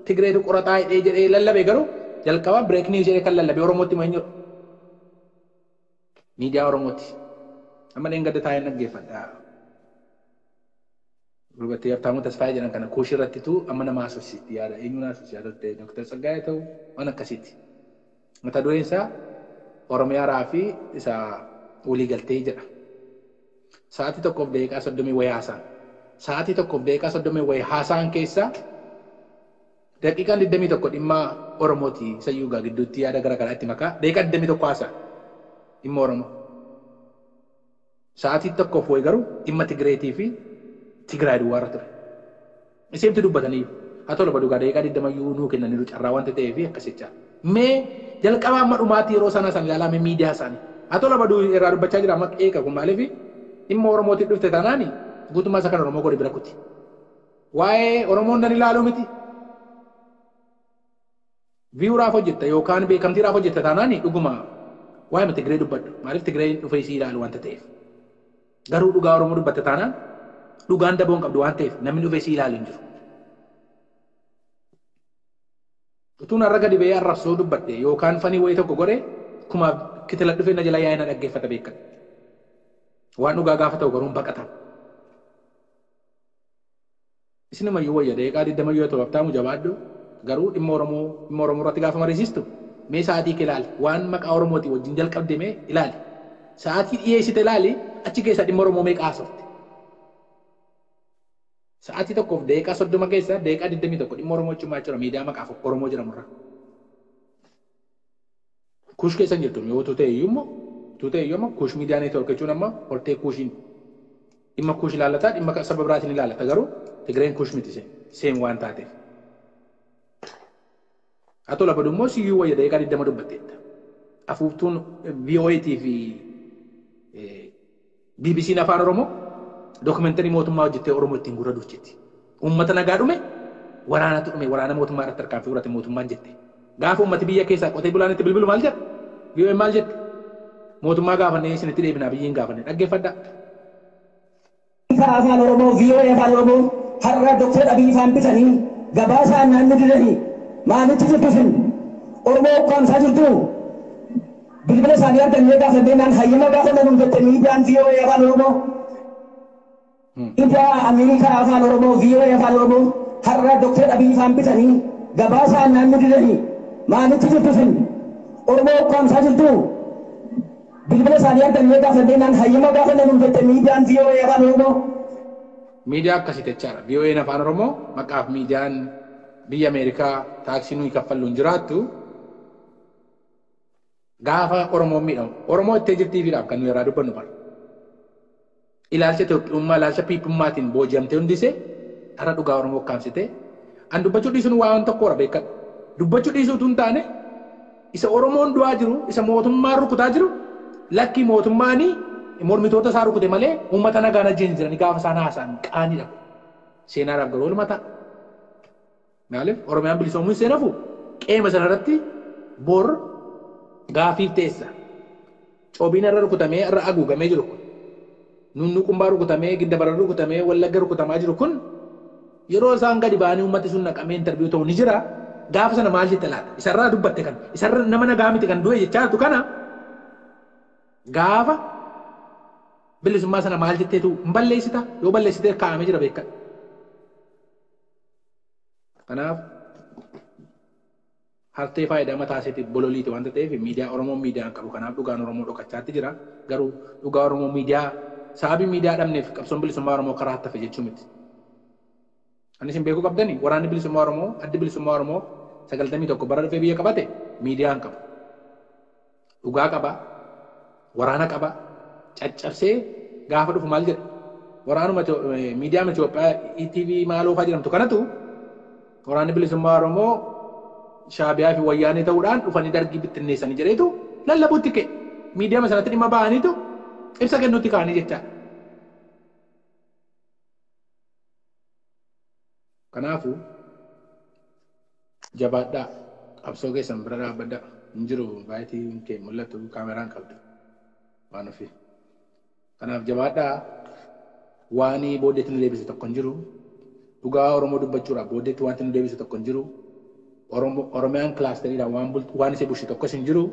Tigreetu qoraxaa hidhee jedhee lallabe garuu jalqaba break news jedhee kan lallabe Oromootti ma hin jiru. Miidiyaa Oromooti. Amma dheengadda taa'ee dhaggeeffadha. Dubartii Habtaamuu Tasfaayee jedhan kana kuushii irrattitu amma nama haasofsiisti yaada. Eenyuun haasofsiisaa turte? Dooktar Tsaggaayee ta'u waan akkasiiti. Mata dureen isaa Oromiyaa fi isa waliigaltee jedha. Sa'aatii 1:30 wayii haasa'an. Sa'aatii 1:30 wayii haasa'an keessaa daqiiqaan 21 dhimma Oromooti. Isa yuugaa gidduutti yaada gara garaa itti makaa. Daqiiqaa 21 haasa'an dhimma Oromoo. Sa'aatii 1 wayii garuu dhimma Tigireetii fi Tigraay duwwaarra ture. Iseemti dubbataniiru. Haa ta'u lafa dhugaa daqiiqaa 20 iyyuu nuu kennaniiru carraa wanta ta'eef akkas jechaa. Mee jalqaba amma dhumaatti yeroo sana san ilaalaa mee miidiyaa isaanii. Haa ta'u lafa irraa dubbachaa jira amma eega kun maaliif dhimma Oromootiin dhufte taanaani guutummaa isa kan Oromoo godhe bira kuti. Waa'ee Oromoon nan ilaaluu miti. View-raaf hojjetta yookaan beekamtiidhaaf hojjetta taanaani dhuguma waa'ee Tigree dubbadhu. Maaliif Tigreen dhufee isii ilaalu wanta ta'eef. Garuu dhugaa Oromoo dubbatta taanaan dhugaan daboon qabdu waan ta'eef namni dhufee isii ilaalu hin jiru. Utuun har'a gadi ba'ee arrabsoo dubbadhe yookaan fanii wayii tokko godhe kumaaf kitila dhufee na jala yaa'ee na dhaggeeffata beekan. Waan dhugaa gaafa ta'u garuu hin baqatan. Isinumayyuu wayya daqiiqaa 20 yoo ta'u Habtaamu jabaadhu garuu dhimma Oromoo dhimma Oromoo irratti gaafa mariisistu mee sa'aatii kee ilaali. Waan maqaa Oromootii wajjin jalqabde mee ilaali. Sa'aatii dhiyeessite ilaali achi keessaa dhimma Oromoo meeqa haasofte. Sa'aatii 1:30 keessa daqiiqaa 21 dhimma Oromoo jechuun maal jechuudha miidiyaa maqaa Oromoo jedhamurra. Kuush keessa hin jirtu yoo ta'e iyyuu immoo ta'e iyyuu amma Kuush miidiyaa network jechuun amma hortee Kuushiin dhimma Kuush ilaallata dhimma saba biraatiin ilaallata garuu Tigreen Kuush miti seem waan taateef. Haa ta'u lafa immoo siyyuu wayya daqiiqaa 20 dubbatteetta. Afuuftuun VOA fi BBC'n afaan Oromoo dookumentarii mootummaa hojjettee Oromoo ittiin gurra duuchetti. Uummata nagaa dhume waraanatu dhume waraana mootummaa irratti tarkaanfii fudhate mootummaan jette. Gaafa uummati biyya keessaa qotee bulaan itti bilbilu maal jedha? VOA maal jette? Mootummaa gaafannee isinitti deebinaa biyyiin gaafanne dhaggeeffadhaa.
Afaan Oromoo VOA afaan Oromoo har'a Dooktar Abiy faan bitanii gabaasa naannoo didanii maalitti jirtu isin? Oromoo ukkaamsaa jirtu? Bilbila isaanii argannee gaafannee naan hayyama gaafanna nuun jette miidiyaan VOA afaan Oromoo. Miidiyaa Ameerikaa afaan Oromoo VOA afaan Oromoo har'a Dooktar Abiy faan bitanii gabaasa naannoo didanii maalitti jirtu isin? Oromoo ukkaamsaa jirtu? Bilbila isaanii argannee gaafannee naan hayyama gaafanna nuun jette miidiyaan VOA afaan Oromoo.
Miidiyaa akkasii jechaadha. VOA afaan Oromoo maqaaf miidiyaan biyya Ameerikaa taaksii nuyi kaffallu hin jiraattu gaafa Oromoon miidhamu. Oromoo ittee jirtiifiidhaaf kan nuyi irraa dubbannu bara. Ilaalcha Itoophiyummaa ilaalcha piiphummaatiin booji'amtee hundisee har'a dhugaa Oromoo ukkaamsitee an dubbachuu dhiisuun waan tokkodha beekadha. Dubbachuu dhiisuu utuu hin taane isa Oromoon du'aa jiru isa mootummaan rukutaa jiru lakkii mootummaanii mormitoota isaa rukute malee uummata nagaan ajjeesin jiranii gaafa isaan haasa'an qaaniidha. Seenaadhaaf garuu oolmaa ta'a. Maaliif Oromiyaan bilisoomuun seenafu qeema sanarratti bor gaafiif teessa. Cobiin irra rukutamee irra haguugamee jiru kun nunnuqumbaa rukutamee gidda rukutamee wallagga rukutamaa jiru kun yeroo isaan gadi ba'anii uummati sun naqamee intarviiyuu ta'u ni jira. Gaafa sana maal jette laata? Isarraa dubbatte kan isarra nama nagaa miti kan du'e jechaa jirtu kana gaafa bilisummaa sana maal jetteetu hin balleessita yoo balleessitee kaa'amee jira beekadha. Kanaaf hartee faayidaa mataa isheetiif bololiiti wanta ta'eef miidiyaa Oromoo miidiyaan qabu kanaaf dhugaan Oromoo dhokachaatti jira garuu dhugaa Oromoo miidiyaa sababii miidiyaa dhabneef qabsoon bilisummaa Oromoo karaa hattafe jechuu miti. Ani isin beekuu qabdani waraanni bilisummaa Oromoo addi bilisummaa Oromoo 91 bara dhufee biyya qabate miidiyaan qabu. Dhugaa qaba waraana qaba caccabsee gaafa dhufu maal jedha waraanuma miidiyaa Itoophiyaa ETV maaloo fa'aa jedhamtu kanatu waraanni bilisummaa Oromoo Shaabiyaa fi wayyaanee ta'uudhaan dhufanii dargii bittinneessanii jedheetu lallabuutti ka'e. Miidiyaa sanatti dhimma ba'aniitu ibsa kennuutti ka'anii jechaadha. Kanaafuu jabaadhaa qabsoo keessan bira dhaabbadhaa hin jiru baay'atiin kee mul'atu kaameraan qabdu waan ofii. Kanaaf jabaadhaa waan booddeetti nu deebisu tokko hin jiru. Dhugaa Oromoo dubbachuudhaaf booddeetti wanti nu deebisu tokko hin jiru. Oromiyaan kilaasteriidhaan waan isee bulchu tokkos hin jiru.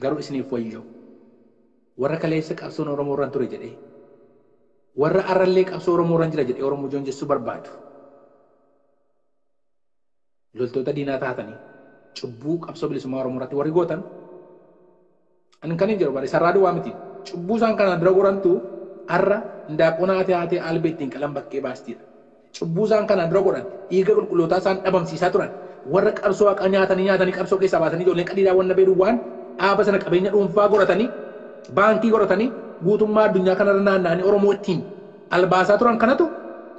Garuu isiniif wayyoo. Warra kaleessa qabsoon Oromoo irraan ture jedhee Warra arrallee qabsoo Oromoo irra jira jedhee Oromoo joonjessuu barbaadu. Loltoota diinaa taatanii cubbuu qabsoo bilisummaa Oromoo irratti warri gootan ani kan hin jiru bare sarraa duwwaa miti. Cubbuu isaan kanaan dura gorantu har'a hindaaqqoo naatee haatee albee ittiin qalan bakkee baastiidha. Cubbuu isaan kanaan dura godhan dhiiga qulqullootaa isaan dhabamsiisaa turan warra qabsoo haqaa nyaatanii nyaatanii qabsoo keessaa baasanii ijoolleen qadiidaa wanna beedu waan dhaaba sana qabeenya dhuunfaa godhatanii baankii godhatanii guutummaa addunyaa kanarra naanna'anii Oromoo ittiin albaasaa turan kanatu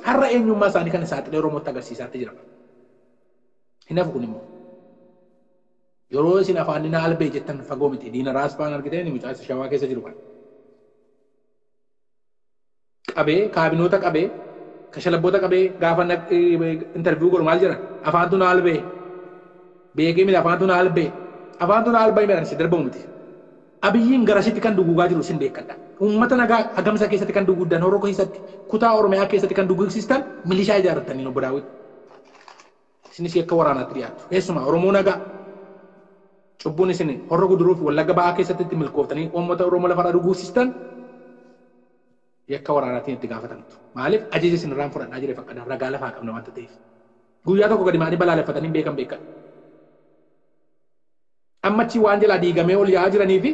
har'a eenyummaa isaanii kan saaxilee Oromootti agarsiisaatti jira. Hin hafu kun immoo. Yeroo isin afaan na albee jettan fagoo miti diina raasfaan argitee ni mucaa shawaa keessa jiru kan. Qabee kaabinoota qabee kashalabboota qabee gaafa interviyuu godhu maal jedhan afaantu na albee beekee miti afaantu na albee afaantu na albee midhaan si darbamu miti. Abiyyiin garasitti kan duguugaa jiru isin beekadha. Uummata nagaa hagamsa keessatti kan duguuddan horoo keessatti kutaa Oromiyaa keessatti kan duguugsistan milishaa ijaarratanii obbo Daawit. Isinis akka waraanaatti dhiyaatu. Keessumaa Oromoo nagaa cubbuun isin horro guduruu fi wallagga ba'aa keessatti itti milkooftanii uummata Oromoo lafarraa duguugsistan yakka waraanaatiin itti gaafatamtu. Maaliif ajaja isin irraan fudhadhaa jire fakkadhaan ragaa lafaa qabna waanta ta'eef. Guyyaa tokko gadi maanii balaaleffatanii beekan beekan. Ammachi waan jalaa diigamee ol yaa'aa jiranii fi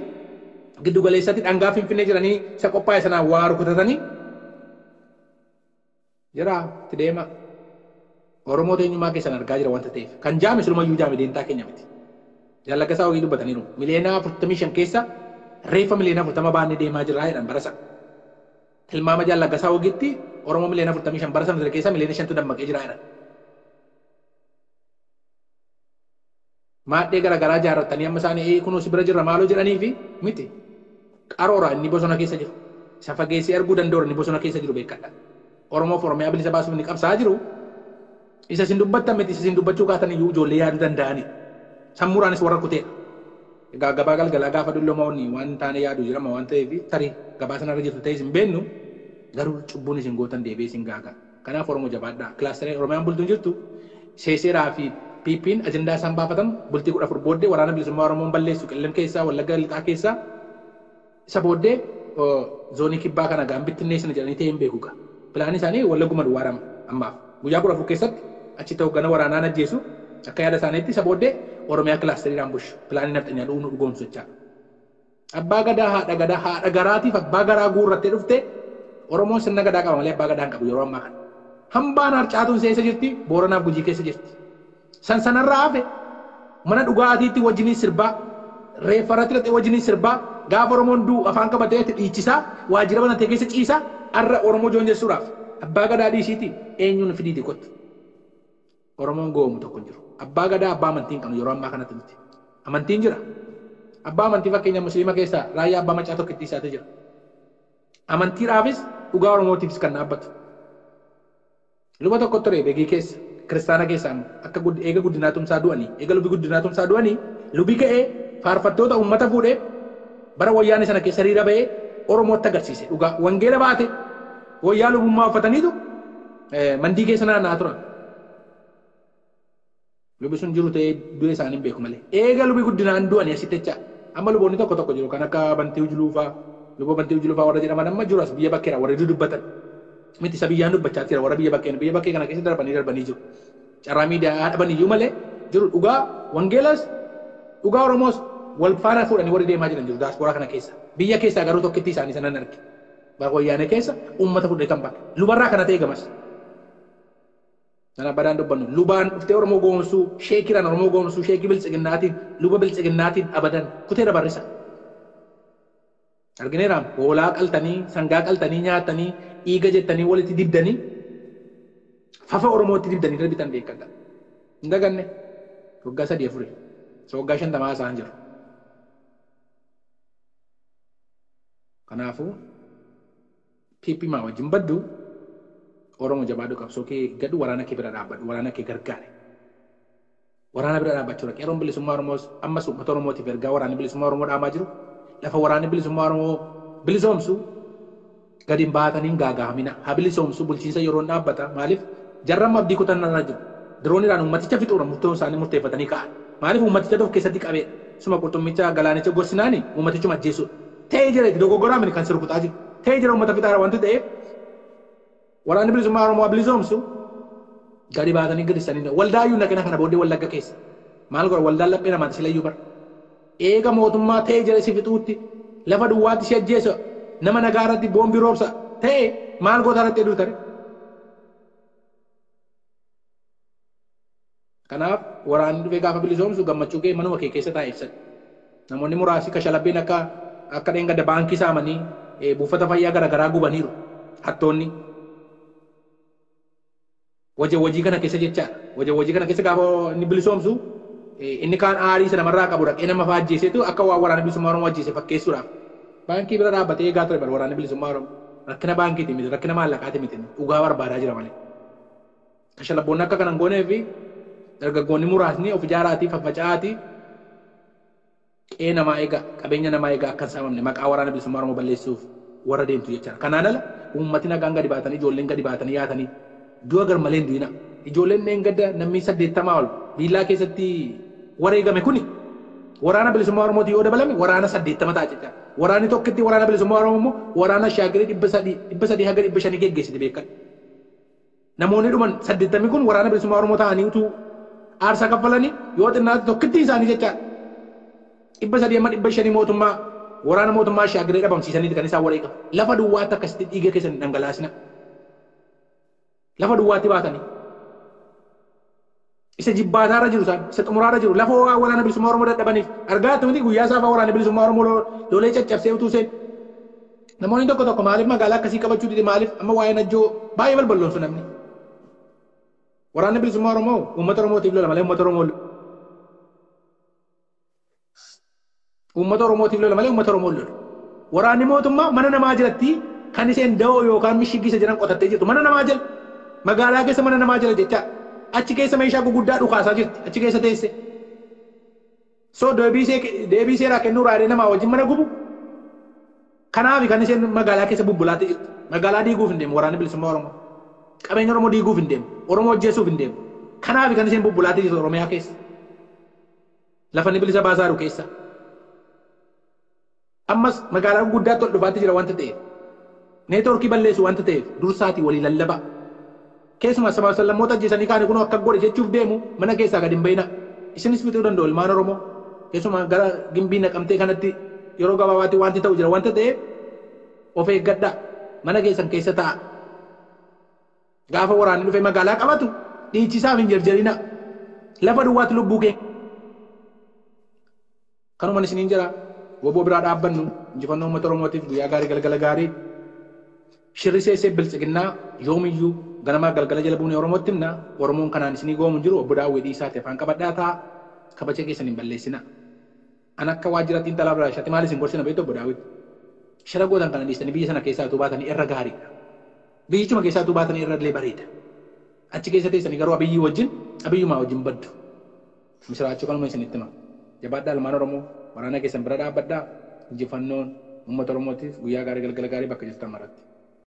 giddu galeessatti dhangaa finfinnee jiranii isa qophaa'e sanaan waa rukutatanii jira itti deema. Oromoo eenyummaa keessan argaa jira waanta ta'eef. Kan jaame silumayyuu jaame deentaa keenya miti. Jallaggasaa hojii dubbataniiru. Miliyoona 45 keessa reeffa miliyoona 40 baannee deemaa jirra jedhan bara sana. Tilmaama Jallaggasaa hojiitti Oromoo miliyoona 45 bara sana keessa miliyoona 5tu dammaqee jira jedhan. Maaddee garaagaraa ijaarratanii amma isaanii kunuunsi bira jirra maaloo jedhanii fi miti. Qaroora inni bosona keessa jiru. Isa fageessee arguu danda'u inni bosona keessa jiru beekadha. Oromoof Oromiyaa bilisa baasuuf inni qabsaa jiru. Isa isin dubbattan miti isa isin dubbachuu kaatan iyyuu ijoollee yaaduu danda'anidha. Sammuuraanis warra kuteedha. Egaa gabaa galgalaa gaafa dulloomaonni waan taane yaadu jirama waan ta'eef tarii gabaa sanarra jirtu ta'es hin beennu garuu cubbuun isin gootan deebi'ee isin gaaga. Kanaaf Oromoo jabaadhaa. Kilaasteree Oromiyaan bultuun jirtu seeseeraa fi PP'n ajandaa isaan baafatan bultii 14 booddee waraana bilisummaa Oromoon balleessu Qellem keessaa Wallagga Lixaa keessaa isa booddee zoonii kibbaa kana gaan bittinneessina jedhanii ta'ee hin beeku gaa. Pilaanii isaanii Wallagguma duwwaadha ammaaf. Guyyaa 14 keessatti achitti hoggana waraanaan ajjeesu akka yaada isaaniitti isa booddee Oromiyaa kilaasteriidhaan bushu pilaanii nafxanyaa dhuunuu dhugoomsu jechaadha. Abbaa gadaa haadha gadaa haadha garaatiif abbaa garaa guurrattee dhufte Oromoon sirna gadaa qaba malee abbaa gadaa hin qabu yeroo ammaa kana. Hambaan harcaatuun seessa jirti Booranaaf Gujii keessa jirti. San sanarraa hafe mana dhugaatiitti wajjiniin sirbaa reeffa irratti hidhatee wajjiniin sirbaa gaafa Oromoon du'u afaan qabatee itti dhiichisaa waajjira banatee keessa ciisaa har'a Oromoo joonjessuudhaaf abbaa gadaa dhiisiitii eenyuun fidiiti kottu. Oromoon goomu tokko hin jiru. Abbaa gadaa abbaa amantii hin qabnu yeroo ammaa kanatti miti. Amantiin jira. Abbaa amantii fakkeenya musliima keessaa raayyaa abbaa macaa tokko itti isaatu jira. Amantiidhaafis dhugaa Oromootiifis kan dhaabbatu. Luba tokko ture beekii keessa kiristaana keessaa akka eega guddinaa tumsaa du'anii eega lubi guddinaa tumsaa du'anii lubi ka'ee faarfattoota uummata fuudhee bara wayyaanee sana keessa hiriira ba'ee Oromootti agarsiise dhugaa wangeela baate wayyaa lubummaa uffataniitu mandii keessa naanna'aa turan. Lubi sun jiru ta'ee du'e isaanii hin beeku malee. Eega lubi guddinaan du'anii asitti jecha amma luboonni tokko tokko jiru kan akka Bantii Ujuluufaa luba Bantii Ujuluufaa warra jedhaman amma jiru as biyya bakkeera warra dubbatan. Miti isa biyyaan dubbachaa jira warra biyya bakkeen biyya bakkee kana keessa darbanii darbanii jiru. Carraa miidiyaa dhaban iyyuu malee jiru dhugaa wangeelas dhugaa Oromoos wal faana fuudhanii warri deemaa jiran jiru daasporaa kana keessa. Biyya keessaa garuu tokkitti isaanii sanan arge. Bara wayyaanee keessa uummata fuudhee kan bakke. Lubarraa kana ta'e gamas. Sana badaan dubbannu lubaan dhuftee Oromoo goomsuu sheekiraan Oromoo goomsuu sheekii biltsiginnaatiin luba biltsiginnaatiin abadan kuteera barrisa. Argineeraam hoolaa qaltanii sangaa qaltanii nyaatanii dhiiga jettanii walitti dibdanii fafa Oromootti dibdanii darbitan beekadha. Hin daganne waggaa 3 4 waggaa 50 isaan jiru. Kanaafuu PP maa wajjin baddu Oromoo jabaadhu qabsoo kee gadhu waraana kee bira dhaabbadhu waraana kee gargaare. Waraana bira dhaabbachuu dhaqee Oromoon bilisummaa Oromoos ammas uummata Oromootiif ergaa waraanni bilisummaa Oromoo dhaamaa jiru lafa waraanni bilisummaa Oromoo bilisoomsu gadi hin baataniin gaagaamina haa bilisoomsu bulchiinsa yeroon dhaabbata maaliif jarramma abdii kutannarra jiru dirooniidhaan uummaticha fixuudha murtoo isaanii murteeffatanii ka'an maaliif uummaticha of keessatti qabeedha suma qurxummicha galaanicha gorsinaani uummatichuma ajjeesuudha ta'ee jira itti dogoggoraa miti kan sirkutaa jiru ta'ee jira uummata fixaara wanti ta'eef Waraanni bilisummaa Oromoo bilisoomsu gadi baatanii gadi waldaa iyyuu naqina kana booddee Wallagga keessa. Maal godha waldaan laphee namaati sila iyyuu bara. Eega mootummaa ta'ee jala si fixuutti lafa duwwaatti si ajjeesa nama nagaa irratti boombii roobsa ta'e maal goota irratti heduu tare. Kanaaf waraanni dhufee gaafa bilisoomsu gammachuu kee manuma kee keessa taa'e ibsadhu. Namoonni muraasni kashalabbiin akka akka dheengadda baankii saamanii buufata fayyaa garaagaraa gubaniiru hattoonni. Wajjii kana keessa jechaadha. Wajjii kana keessa gaafa inni bilisoomsu inni kaan aarii sana namarraa qabu dhaqee nama fa'aa ajjeeseetu akka waan waraana bilisummaa Oromoo ajjeese fakkeessuudhaaf. Baankii bira dhaabbatee eegaa ture bara waraanni bilisummaa Oromoo. Rakkina baankiiti miti, rakkina maallaqaati miti, dhugaa barbaadaa jira malee. Kashalabboonni akka kanan goonee fi dargaggoonni muraasni of ijaaraatii faffaca'aatii qe'ee namaa eegaa, qabeenya namaa eegaa akka hin saamamne maqaa waraana bilisummaa Oromoo balleessuuf warra deemtu jechaadha. Kanaan ala uummati nagaan gadi baatanii ijoolleen gadi baatanii yaatanii du'a garmalee hin du'ina. Ijoolleen dheengadda namni 80 ol biillaa keessatti wareegame kuni waraana bilisummaa Oromooti yoo dabalame waraana 80 ta'a jechaadha. Waraanni tokkitti waraana bilisummaa Oromoo immoo waraana shaagirii 300 haga 500 geggeessite beekan. Namoonni dhuman 80 kun waraana bilisummaa Oromoo ta'anii utuu aarsaa kaffalanii yoo xinnaatti tokkitti isaanii jechaadha. 300 amma 500 mootummaa waraana mootummaa shaagirii dhabamsiisaniiti kan isaan wareegaman. Lafa duwwaatti akkasitti dhiiga keessan hin dhangalaasina. Lafa duwwaatti baatanii. Isa jibbaataarra jiru isaan, isa xumuraarra jiru, lafa waraana bilisummaa Oromoo dadhabaniif argaa miti guyyaa saafaa waraana bilisummaa Oromoo lolee caccabsee utuu seen. Namoonni tokko tokko maaliif magaalaa akkasii qabachuu dide maaliif amma waa'ee Najjoo baay'ee balballoonsu namni. Waraanni bilisummaa Oromoo uummata Oromootiif lola malee uummata Oromoo uummata Oromootiif lola malee uummata Oromoo lola. Waraanni mootummaa mana namaa jalatti kan isheen da'oo yookaan mishigisa jedhan qotattee jirtu mana namaa jala magaalaa keessa mana namaa jala jecha achi keessa meeshaa guguddaa dhukaasaa jirti achi keessa teesse. So deebii seeraa kennuu raadee namaa wajjin mana gubu. Kanaaf kan isheen magaalaa keessa bubbulaatti jirtu. Magaalaa diiguuf hin deemu waraanni bilisummaa Oromoo. Qabeenya Oromoo diiguuf hin deemu. Oromoo ajjeesuuf hin deemu. Kanaaf kan isheen bubbulaatti jirtu Oromiyaa keessa. Lafa inni bilisa baasaa jiru keessa. Ammas magaalaa guguddaatti ol dhufaatti jira wanta ta'eef. Neetwoorkii balleessu wanta ta'eef dursaatii walii lallabaa. Keessumaa sabaa sallammoota ajjeesanii kaane kun akka godhe jechuuf deemu mana keessaa gadi hin bayina. Isinis fixuu danda'u ilmaan Oromoo. Keessumaa gara gimbii naqamtee kanatti yeroo gabaabaatti wanti ta'u jira wanta ta'eef of eeggadhaa. Mana keessan keessa taa'a. Gaafa waraanni dhufee magaalaa qabatu dhiichisaaf hin jarjarina. Lafa duwwaatti lubbuu kee. Kanumaan isiniin jira. Woboo biraa dhaabbannu injifannoo uummata Oromootiif guyyaa gaarii galgala gaarii. Shirri seesee biltsiginnaa yoomiyyuu ganamaa galgala jala buunee Oromootti himna. Oromoon kanaan isinii goomu jiru obbo Daawwee Dhiisaati afaan qabadhaa ta'a. Kabaja keessan hin balleessina. An akka waajjira xiinxalaa biraa shatti maal isin gorsina beektu obbo Daawwee. Shira gootan kana dhiistanii biyya sana keessaa utuu baatanii irra gaariidha. Biyyichuma keessaa utuu baatanii irra illee bareeda. Achi keessa teessanii garuu abiyyii wajjin abiyyumaa wajjin baddu. Misiraachuu kanuma isinitti hima. Jabaadhaa ilmaan Oromoo waraana keessan bira dhaabbadhaa. Injifannoon uummata Oromootiif guyyaa gaarii galgala gaarii bakka jirtan maratti.